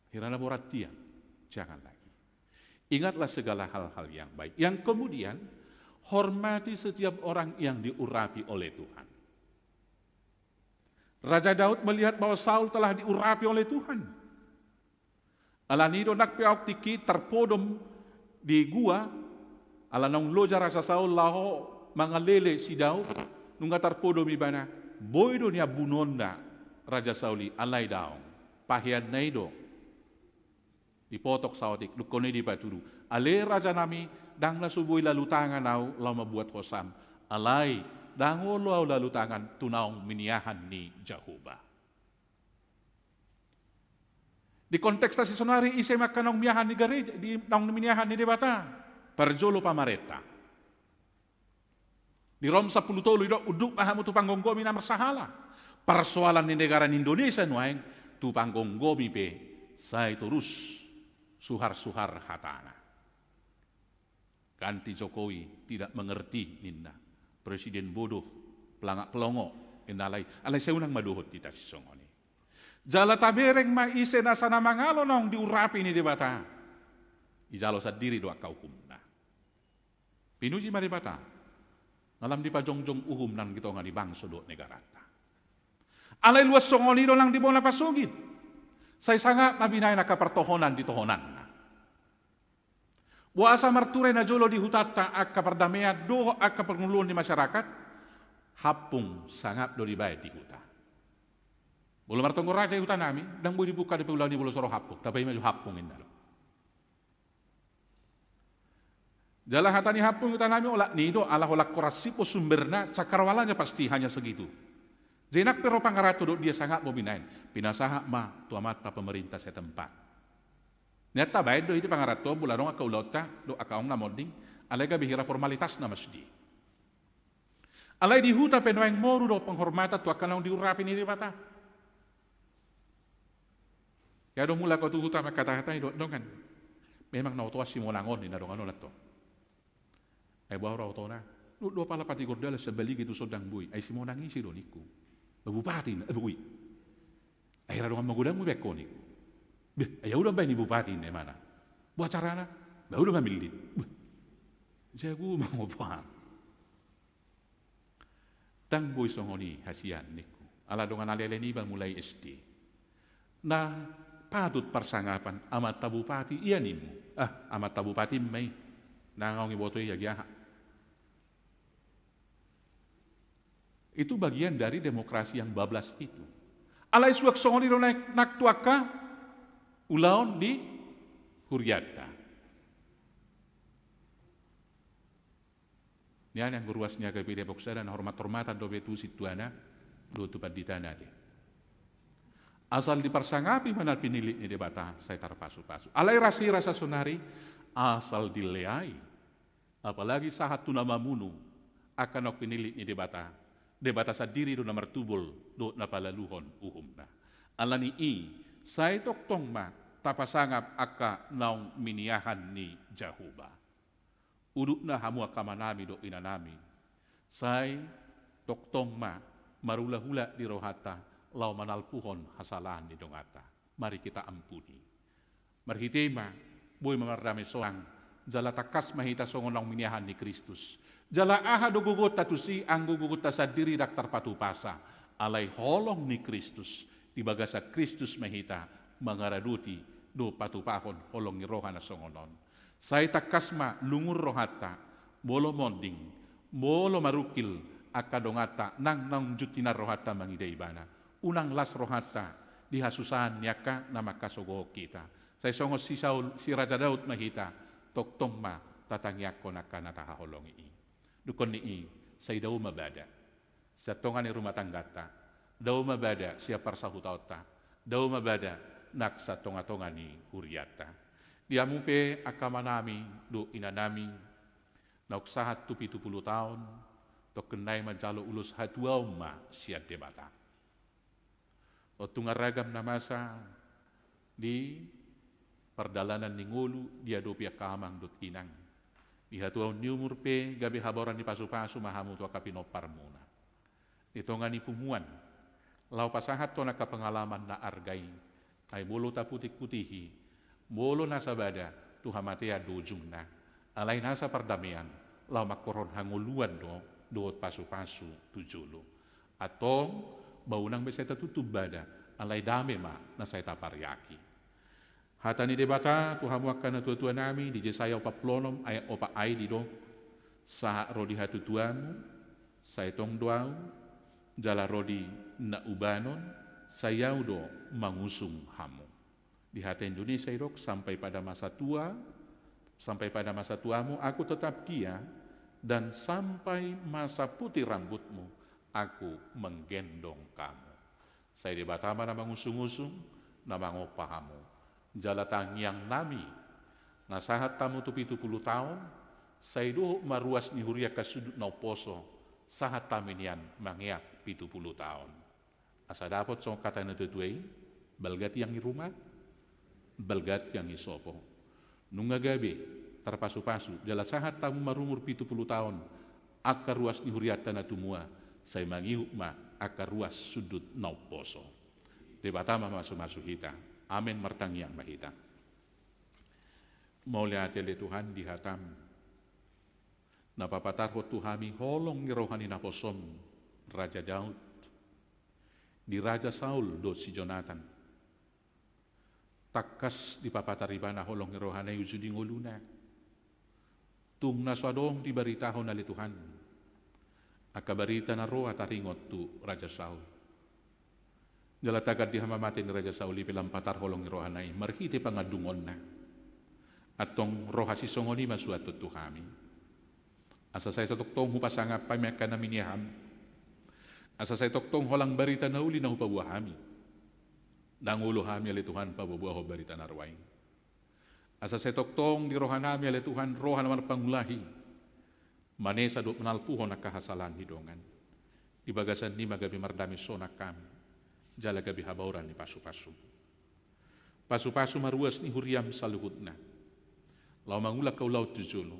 Hira na borat ia, jangan lagi. Ingatlah segala hal-hal yang baik. Yang kemudian, hormati setiap orang yang diurapi oleh Tuhan. Raja Daud melihat bahwa Saul telah diurapi oleh Tuhan. Alani i do nang pe ahu tingki tarpodom di gua, ala naung loja Raja Saul laho mangalele si Daud, nunga tarpodom ibana, boi do niambunuonna Raja Saul i, alai daong, paheanna i do dipotok saotik, dungkon i dipatudu. Ale rajanami, ndang na so boi lalu tangan ahu laho mambuat hosam. Alai, ndang olo ahu lalu tangan tu naung miniahan ni Jahowa. Di konteks na sisaonari, ise ma angka naung miniahan ni gareja, di naung miniahan ni Debata? Parjolo pamarenta. Di Rom sampulu tolu didok, unduk ma hamu tu panggomgomi na marsahala. Parsoalan ni negara ni Indonesia nuaeng tu panggomgomi pe sai torus suhar-suhar hatana. Ganti Jokowi tidak mengerti ninna. Presiden bodoh, pelangak pelongo, ninna alai. Alai sai unang ma dohot hita sisongon i. Jala tabereng ma ise nasa na mangalo naung diurapi ni Debata. Ijalo sandiri do angka uhumna. Pinuji ma Debata, nga lam dipajongjong uhum nang di tonga ni bangso dohot negaranta. Alai luas songon i do nang di bona pasogit. Sai sangap ma binahen angka partohonan di tohonanna. Boasa marture na jolo di hutanta angka pardamean dohot angka parngoluon ni masyarakat? Hampung sangap do dibaen di huta. Molo martonggo raja i hutanami, ndang boi dibuka dope ulaon i molo so ro hampung, tabaen ma jo hampung inna do. Jala hata ni hampung i hutanami olat ni i do, ala holan horas i pe sumberna, cakrawalanya pasti hanya segitu. Jadi nang pe ro pangaranto dohot dia sangap ma binaen, pinasahat ma tu amanta pemerintah setempat. Nian tabaen do i di pangaranto, molo adong angka ulaonta dohot angka on na monding, alai gabe hira formalitasna ma sude. Alai di huta pe nuaeng moru do penghormatan tu angka naung diurapi ni Debata. Ia do mulak ho tu huta mangkatahata i dohot dongan. Memang na otoan simonang on ninna dongan on antong. Ai boha ra otona? Dohot do pala patigor dalan sambaliga tu son ndang boi. Ai simonang ise do ningku? Ba bupati ninna, eh, boi. Ai ra dongan magodang ma baen ho ningku. Beh, ai au do mambaen i bupati ninna imana. Boha carana? Ba au do mamillit. Beh. Jago mangopo. Ndang boi songon i hasian ningku. Ala dongan alele niba mulai S D. Na patut parsangapan amanta bupati ia nimmu. Ah, amanta bupati ma i. Ndang adong iboto i agi aha. Itu bagian dari demokrasi yang bablas itu. Alai suang songon i do nang tu angka ulaon di hurianta. Nian anggo ruas ni H K B I Depok sada na hormat-hormatan dope tu sintuana dohot tu panditana ate. Asal diparsangapi ma na pinillit ni Debata sai tarpasu-pasu. Alai rasa i rasa sonari asal dileai. Apalagi sahat tu na mamunu angka naung pinillit ni Debata. Debata sandiri do na martubol dohot na palaluhon uhumna. Ala ni i sai tongtong ma tapasangap angka naung miniahan ni Jahowa. Udutna hamu angka amanami dohot inanami, sai tongtong ma marulahula di rohanta laho manalpuhon hasalahan ni donganta. Mari kita ampuni. Marhite i ma boi ma mardame sonang, jala tangkas ma hita songon naung miniahan ni Kristus. Jala aha do gogonta tusi anggo gogonta sandiri ndang tarpatupasa, alai holong ni Kristus, di bagasan Kristus ma hita mangaradoti dohot patupahon holong ni roha na songon on. Sai tangkas ma lungun rohanta, molo monding, molo marungkil angka donganta nang naung juntinan rohanta mangida ibana. Unang las rohanta di hasusahan ni angka na mangkasogohon hita. Sai songon si Saul, si Raja Daud ma hita, tongtong ma tatangiangkon angka na tahaholongi i. Dungkon ni i, sai dao ma bada sian tonga ni rumah tangganta, dao ma bada sian parsahutaonta, dao ma bada nang sian tonga-tonga ni hurianta. Di hamu pe angka amanami dohot inanami, naung sahat tu pitu pulu taon, tongkin nai manjalo ulos hatuaon ma sian Debata. Tontu nunga ragam na masa di pardalanan ni ngolu diadopi angka amang dohot inang. Di hatuaon ni umur pe gabe habaoran ni pasu-pasu ma hamu tu angka pinomparmuna. Di tonga ni punguan, laho pasahathon angka pengalaman na arga i, ai molo taputik-putihi, molo nasa bada tu hamatean do ujungna, alai nasa pardamean, laho mangkorhon hangoluan do, dohot pasu-pasu tu jolo. Antong, ba unang be sai tatutup bada, alai dame ma na sai tapariaki. Hata ni Debata tu hamu angka natua-tua nami di Jesaya opat pulu onom ayat opat ai didok, sahat ro di hatutuamu, sai tong do Ahu, jala ro di na ubanon, sai Ahu do mangusung hamu. Di hata Indonesia idok, sampai pada masa tua, sampai pada masa tuamu aku tetap dia, dan sampai masa putih rambutmu aku menggendong kamu. Sai Debata ma na mangusung-usung, na mangompa hamu. Jala tangiang nami, na sahat hamu tu pitu pulu taon, sai dohot ma ruas ni huria angka sundut na umposo, sahat hami nian mangeak pitu pulu taon. Asa dapot songon hata ni natua-tua i, balga tiang ni ruma, balga tiang ni sopo. Nunga gabe tarpasu-pasu, jala sahat hamu marumur pitu pulu taon, angka ruas ni hurianta na tumua, sai mangihut ma angka ruas sundut na umposo. Debata ma masu-masu hita. Amen. Martangiang ma hita. Mauliate ale Tuhan di hatam, na papatarhon tu hami holong ni roha ni naposom, Raja Daud, di Raja Saul dohot si Jonatan. Tangkas dipapatar ibana holong ni rohana i uju di ngoluna. Tung na so adong dibaritahon ale Tuhan, Angka barita na roa taringot tu Raja Saul. Jala tagan di hamamate ni Raja Saul i pe lam patar holong ni rohana i marhite pangandungonna. Antong ro hasisongon i ma suanton tu hami. Asa sai satongtong hupasangap hami angka na miniaham. Asa sai tongtong holan barita na uli na hupaboa hami. Ndang olo hami ale Tuhan paboaboahon barita na roa i. Asa sai tongtong di rohanami ale Tuhan roha na marpangulahi. Manesa dohot manalpuhon angka hasalahan ni dongan. Di bagasan i ma gabe mardame sonang hami. Jala gabe habaoran ni pasupasu. Pasupasu ma ruas ni huriam saluhutna. Laho mangula angka ulaon tu jolo.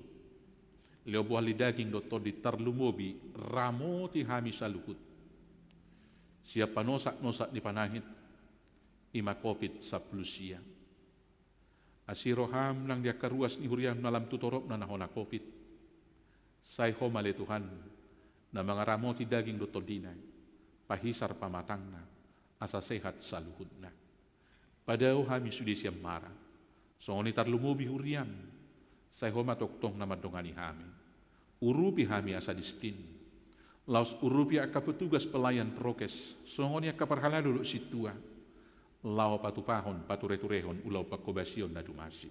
Lehon bohal ni daging dohot tondi tarlumobi ramoti hami saluhut. Sian panosaknosak ni panahit i ma covid sampulu sia. Asi roham nang di angka ruas ni huriam na lam tu toropna na hona covid. Sai Ho ma ale Tuhan na mangaramoti daging dohot tondina, pahisar pamatangna, asa sehat saluhutna. Padao hami sude sian mara, songon i tarlumobi huriam, sai Ho ma tongtong na mandongani hami. Urupi hami asa disiplin. Laos urupi angka petugas pelayan prokes, songon i angka parhalado dohot sintua. Laho patupahon, patureturehon ulaon panghobasion na dumasi.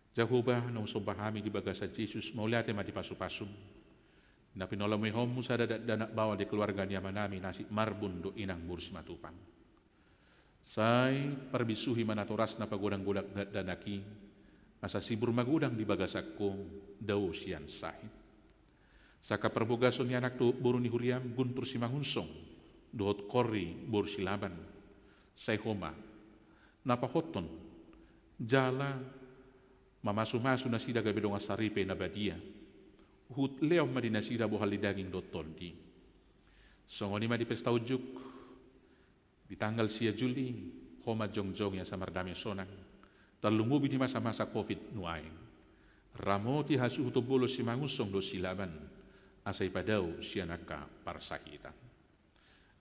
Jahowa na husomba hami di bagasan Jesus, mauliate ma di pasupasum. Na pinalumehonmu sada dakdanak bawal di keluarga ni amanami Nasib Marbun dohot inang boru Simatupang. Sai parbisuhi ma natorasna pagodanggodang dakdanak i, asa sibur magodang di bagasan Ho, dao sian sahit. Sangkap parbogason ni anak dohot boru ni huriam Guntur Simangunsong dohot Korri boru Silaban. Sai Ho ma na pahothon jala mamasumasu nasida gabe dongan saripe na badia. Huhut lehon ma di nasida bohal ni daging dohot tondi. Songon i ma di pesta unjuk di tanggal sia Juli, Ho ma jongjong i asa mardame sonang. Tarlumobi di masamasa covid nuaeng. Ramoti hasuhuton bolon Simangunsong dohot Silaban, asa ipadao sian angka parsahitan.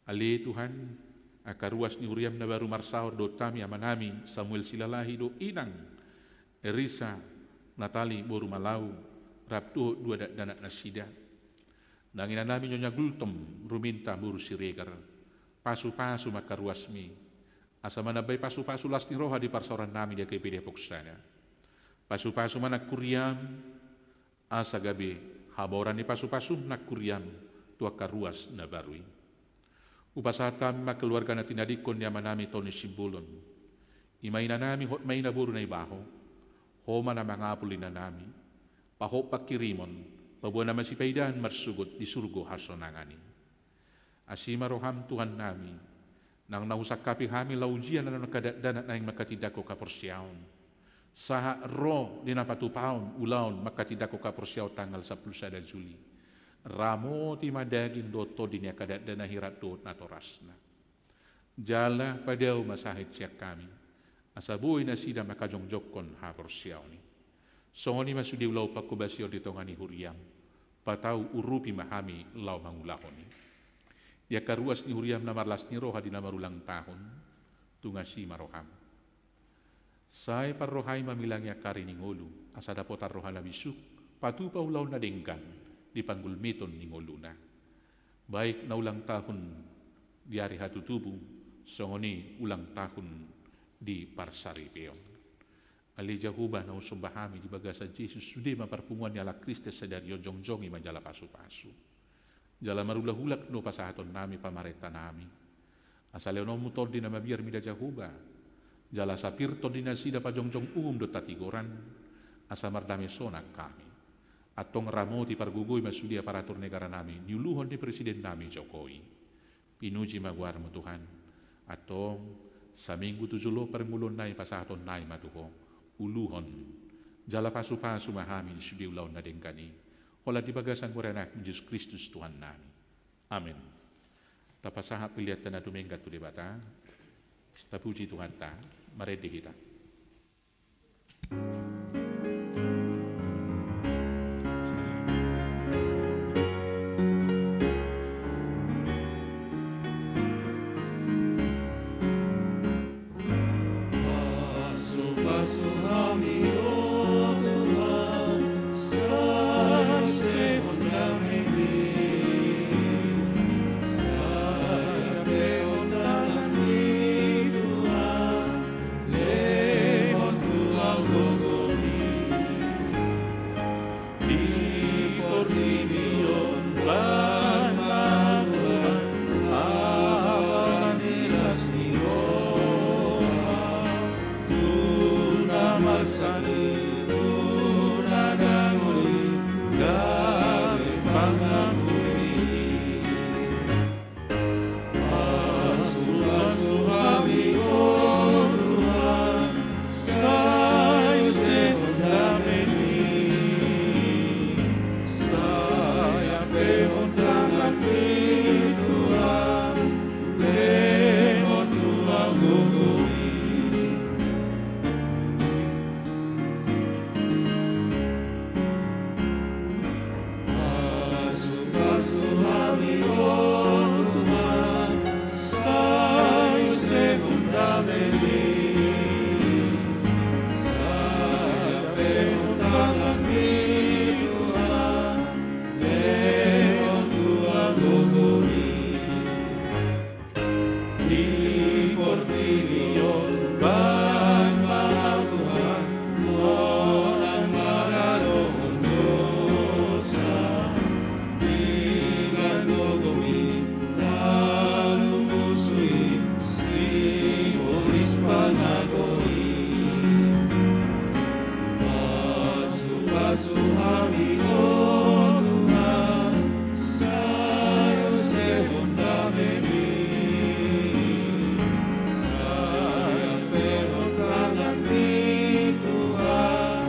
Ale Tuhan, angka ruas ni huriam na baru marsaor dohot hami amanami Samuel Silalahi dohot inang Erisa Natali boru Malau, rap dohot dua dakdanak nasida. Nang inanami Nyonya Gultom Ruminta boru Siregar. Pasupasu ma angka ruasmi. Asa manambai pasupasu las ni roha di parsaorannami di G P D Poksana. Pasupasu ma nang huriam, asa gabe habaoran ni pasupasum nang huriam tu angka ruas na baru i. Hupasahat hami ma keluarga na tinadingkon ni amanami Tony Simbolon. I ma inanami Hotmaina boru Naibaho. Ho ma na mangapul inanami. Pahot pangkirimon, paboa na masipaidahan marsogot di surgo hasonangan i. Asi ma roham Tuhannami, nang na husangkapi hami laho ujian na angka dakdanak naeng mangkatindangkon haporseaon. Sahat ro di na patupaon ulaon mangkatindangkon haporseaon tanggal sampulu sada Juli. Ramoti ma daging dohot tondi ni angka dakdanak i rap dohot natorasna. Jala padao ma sahit sian hami, asa boi nasida mangkajongjongkon haporseaon i. Songon i ma sude ulaon panghobasion di tonga ni huriam, patau urupi ma hami laho mangulahon i. Di angka ruas ni huriam na marlas ni roha di na marulang tahun, tung asi ma roham. Sai parrohai ma milangi angka ari ni ngolu, asa dapotan roha na bisuk, patupa ulaon na denggan di panggulmiton ni ngoluna. Baik na ulang tahun di ari hatutubu, songon i ulang tahun di parsaripeon. Ale Jahowa na husomba hami di bagasan Jesus, sude ma parpunguan ni halak Kristen sadari on, jongjong i ma jala pasupasu. Jala marulahulak do pasahatonnami pamarentanami. Asa lehononmu tondi na mabiar mida Jahowa. Jala sapir tondi nasida pajongjong uhum dohot hatigoran. Asa mardame sonang hami. Antong ramoti pargogoi ma sude aparatur negaranami niuluhon ni presidennami Jokowi. Pinuji ma goarmu Tuhan. Antong saminggu tu jolo parngoluonnami pasahatonnami ma tu Ho. Uluhon. Jala pasupasu ma hami di sude ulaon na denggan i. Holan di bagasan goar ni Anakmu Jesus Kristus Tuhannami. Amen. Tapasahat pilihanta na dumenggan tu Debata. Tapuji Tuhanta. Marende hita. Pasupasu hami, o Tuhan, sai sehon damemi. Pasu hami, o Tuhan, sai usehon damemi. Sai ampehon tanganmi, Tuhan,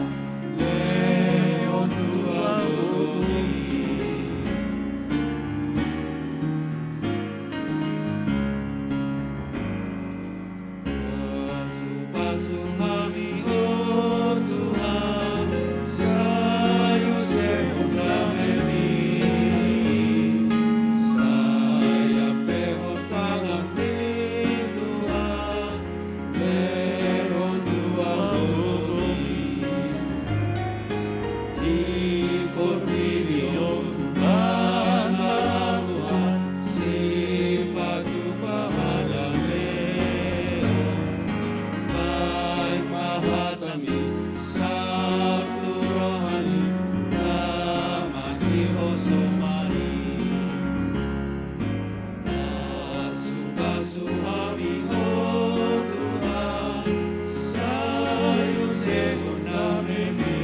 lehon tu ahu dohot i. Pasu-pasu hami, o Tuhan, sai usehon damemi. Sai ampehon tanganmi, Tuhan, lehon tu ahu dohot i. Di portibi on, panaluhan, sipatupa hadameon. Baen ma hatami, saut tu roha ni na masihosoman i. Pasu-pasu hami, o Tuhan, sai usehon damemi.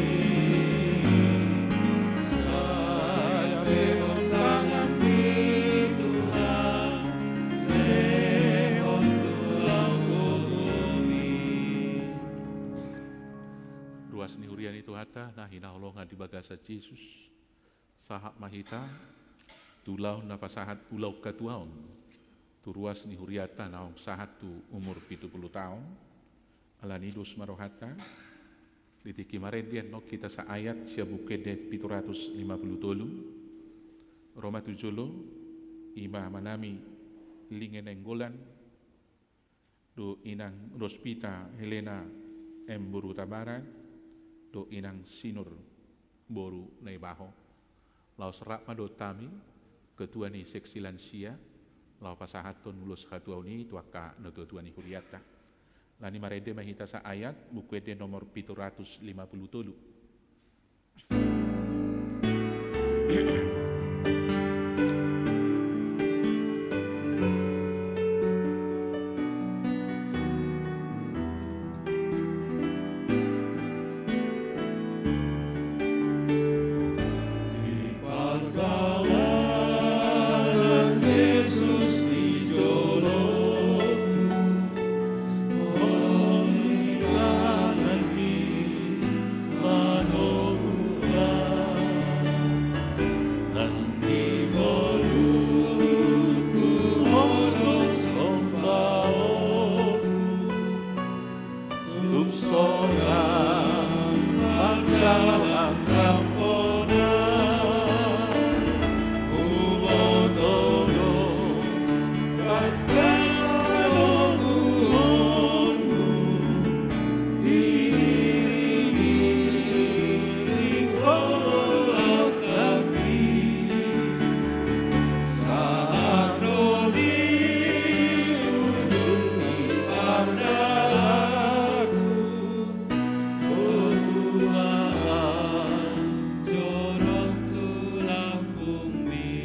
Sai ampehon tanganmi, Tuhan, lehon tu ahu dohot i. Ruas ni huria ni Tuhanta na hinaholongan di bagasan Jesus. Sahat ma hita tu ulaon na pasahat ulaon hatuaon tu ruas ni hurianta naung sahat tu umur pitu pulu taon. Alani i dos ma rohanta. Di tingki marende annon hita saayat sian Buku Ende pitu ratus lima pulu tolu. Ro ma tu jolo, i ma amanami Linge Nainggolan, dohot inang Rospita Helena M Boru Tabarat, dohot inang Sinur boru Naibaho. Laos rap ma dohot hami ketua ni seksi lansia, laho pasahathon ulos hatuaon i tu angka natua-tua ni hurianta. Alani i marende ma hita saayat, Buku Ende nomor pitu ratus lima pulu tolu. Di pardalanan Jesus di jolongku, holong ni tanganmi manogu Ho. Nang di ngolungku holong sombaonku, tung sonang mardalan ramponan, huboto do tangkas halomoanmu, di diringku, di holong ni tanganmi. Sahat ro di ujung ni pardalanan, huboan jonok tu lambungmi.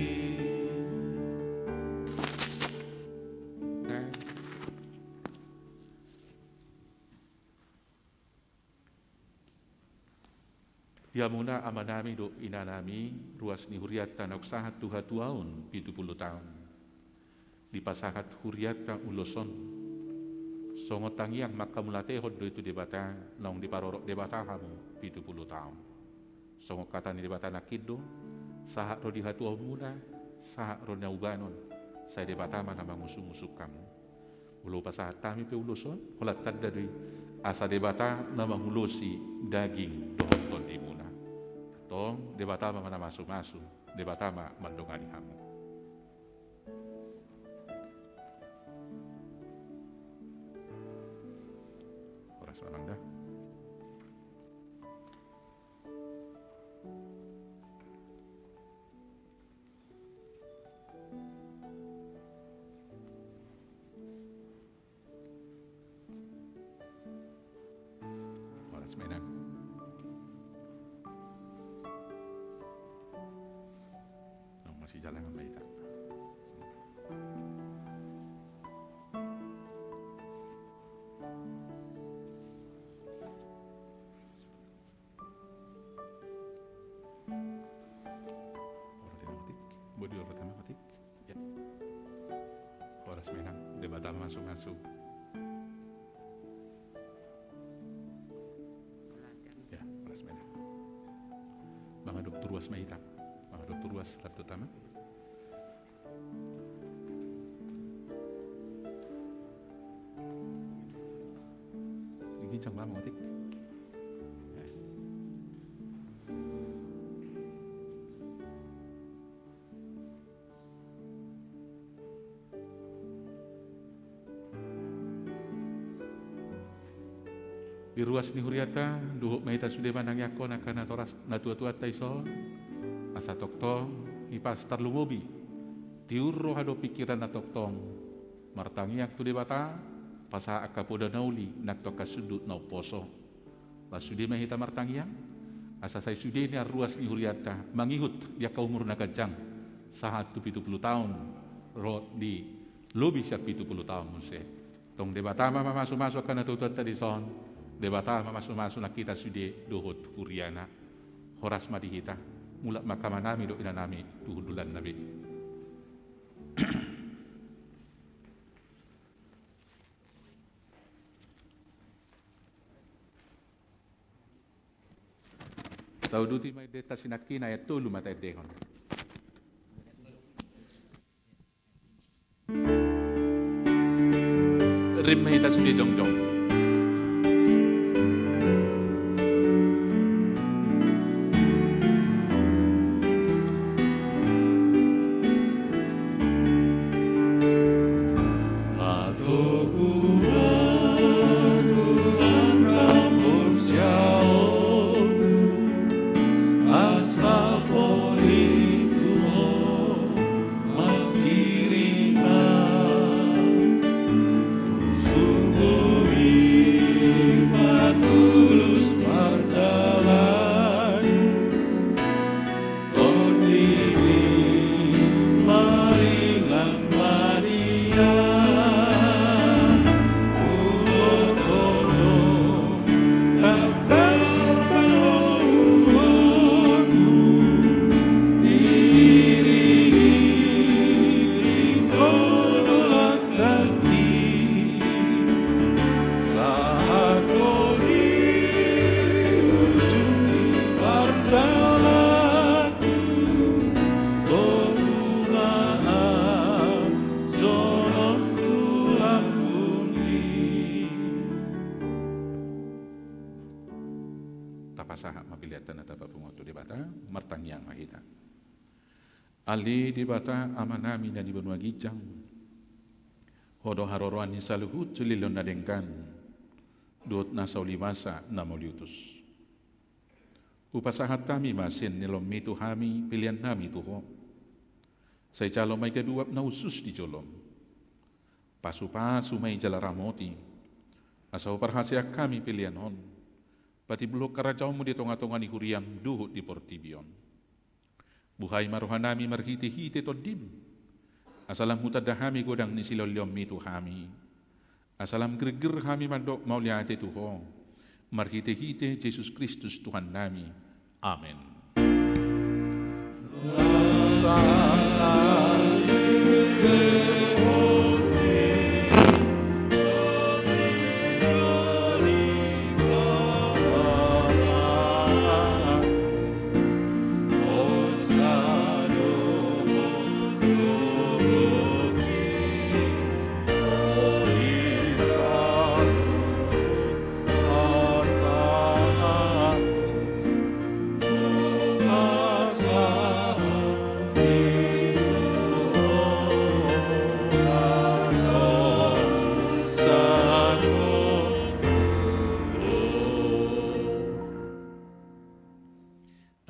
Di hamuna amanami dohot inanami, ruas ni hurianta naung sahat tu hatuaon pitu pulu taon. Dipasahat hurianta ulos on, songon tangiang manghamauliatehon do i tu Debata, naung diparorot Debata hamu pitu pulu taon. Songon hata ni Debata nangkin do, sahat ro di hatuaonmuna, sahat ro na ubanon, sai Debata ma na mangusung-usung hamu. Molo pasahat hami pe ulos on, holan tanda do i, asa Debata na mangulosi daging dohot tondimuna. Antong, Debata ma na mamasu-masu, Debata ma mandongani hamu. Horas ma amang da. Horas ma inang. Naung masijalahan ma hita. Bodi olo tama kotik. Ya. Horas menang, Debata mamasu-masu. Ya, horas menang. Mangadop tu ruas ma hita. Mangadop tu ruas, rap tu tama. Ginjang ma, Mang Otik. Di ruas ni hurianta, dohot ma hita sude manangiangkon angka natua-, natuatuanta dison, asa tongtong dipatarlumobi, tiur roha dohot pingkiran na tongtong martangiang tu Debata, pasahat angka poda na uli nang tu angka sundut na umposo. Laos sude ma hita martangiang, asa sai sude nian ruas ni hurianta mangihut di angka umur na ganjang, sahat tu pitu pulu taon, ro di lobi sian pitu pulu taon muse. Tong Debata ma mamasu-masu angka natuatuanta dison, Debata ma mamasu-masu nang hita sude dohot huriana. Horas ma di hita, mulak ma angka amanami dohot inanami tu hundulanna be. Tauduti ma endenta sinangkin, ayat tolu ma taendehon. Rap ma hita sude jongjong. Asa polit tu Ho manghirim au tu surgo i patulus pardalananku. Tondi i maringan ma di au, hubotohon do tangkas pangomohonmu, diiring-iring Ho do langkangki sahat tu ujung ni pardalan. Togu ma au sonon tu lambungmi. Tapasahat ma peleanta na tapapungu tu Debata, martangiang ma hita. Ale Debata Amanami na di banua ginjang, Ho do haroroan ni saluhut silehon na denggan dohot nasa uli masa na mauliutus. Hupasahat hami ma sian ni loanmi tu hami peleannami tu Ho. Sai jalo ma i gabe uap na hushus di jolom. Pasupasu ma i jala ramoti, asa huparhaseang hami pelean on patimbulhon harajaonmu di tonga-tonga ni huriam dohot di portibi on. Buhai ma rohanami marhite-hite Tondim, asa lam hutanda hami godang ni silehon-lehonmi tu hami, asa lam girgir hami mandok mauliate tu Ho, marhite-hite Jesus Kristus Tuhannami. Amen.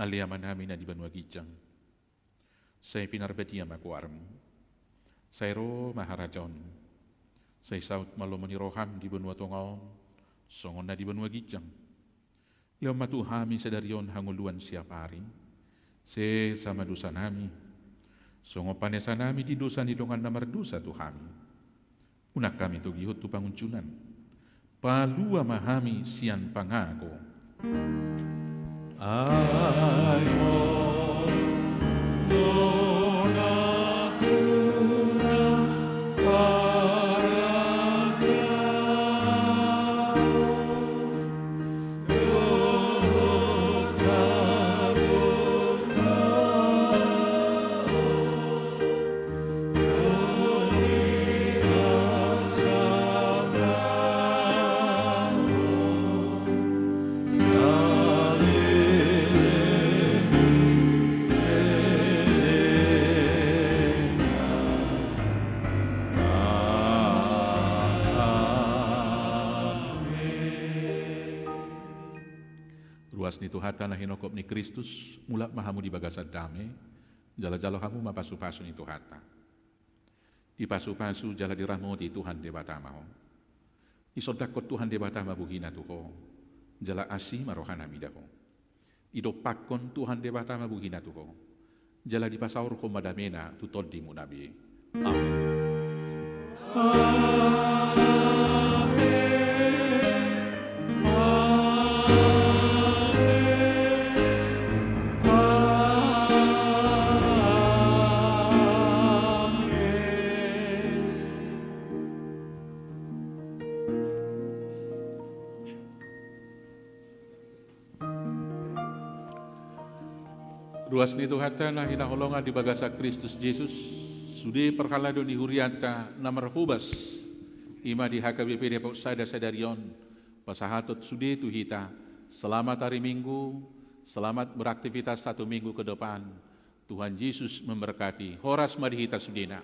Ale Amanami na di banua ginjang, sai pinarbadia ma goarmu. Sai ro ma harajaonmu. Sai saut ma lomo ni roham di banua tonga on, songon na di banua ginjang. Lehon ma tu hami sadari on hangoluan siapari. Sesa ma dosanami, songon panesanami di dosa ni dongan na mardosa tu hami. Unang hami togihon tu pangunjunan. Palua ma hami sian pangago. Ai Ho do na Tuhanta na hinophop ni Kristus, mulak ma hamu di bagasan dame, jala jalo hamu ma pasupasu ni Tuhanta. Dipasupasu jala diramoti Tuhan Debata ma ho. Disondangkon Tuhan Debata ma buhina tu ho, jala asi ma rohana mida ho. Didompakkon Tuhan Debata ma buhina tu ho, jala dipasaorhon ma damena tu tondimuna be. Amen. Ruas ni Tuhanta na hinaholongan di bagasan Kristus Jesus, sude parhalado ni hurianta na marhobas, i ma di H K B P Depok sada sadari on, pasahathon sude tu hita, selamat hari Minggu, selamat beraktivitas satu minggu ke depan. Tuhan Yesus memberkati. Horas ma di hita sudena.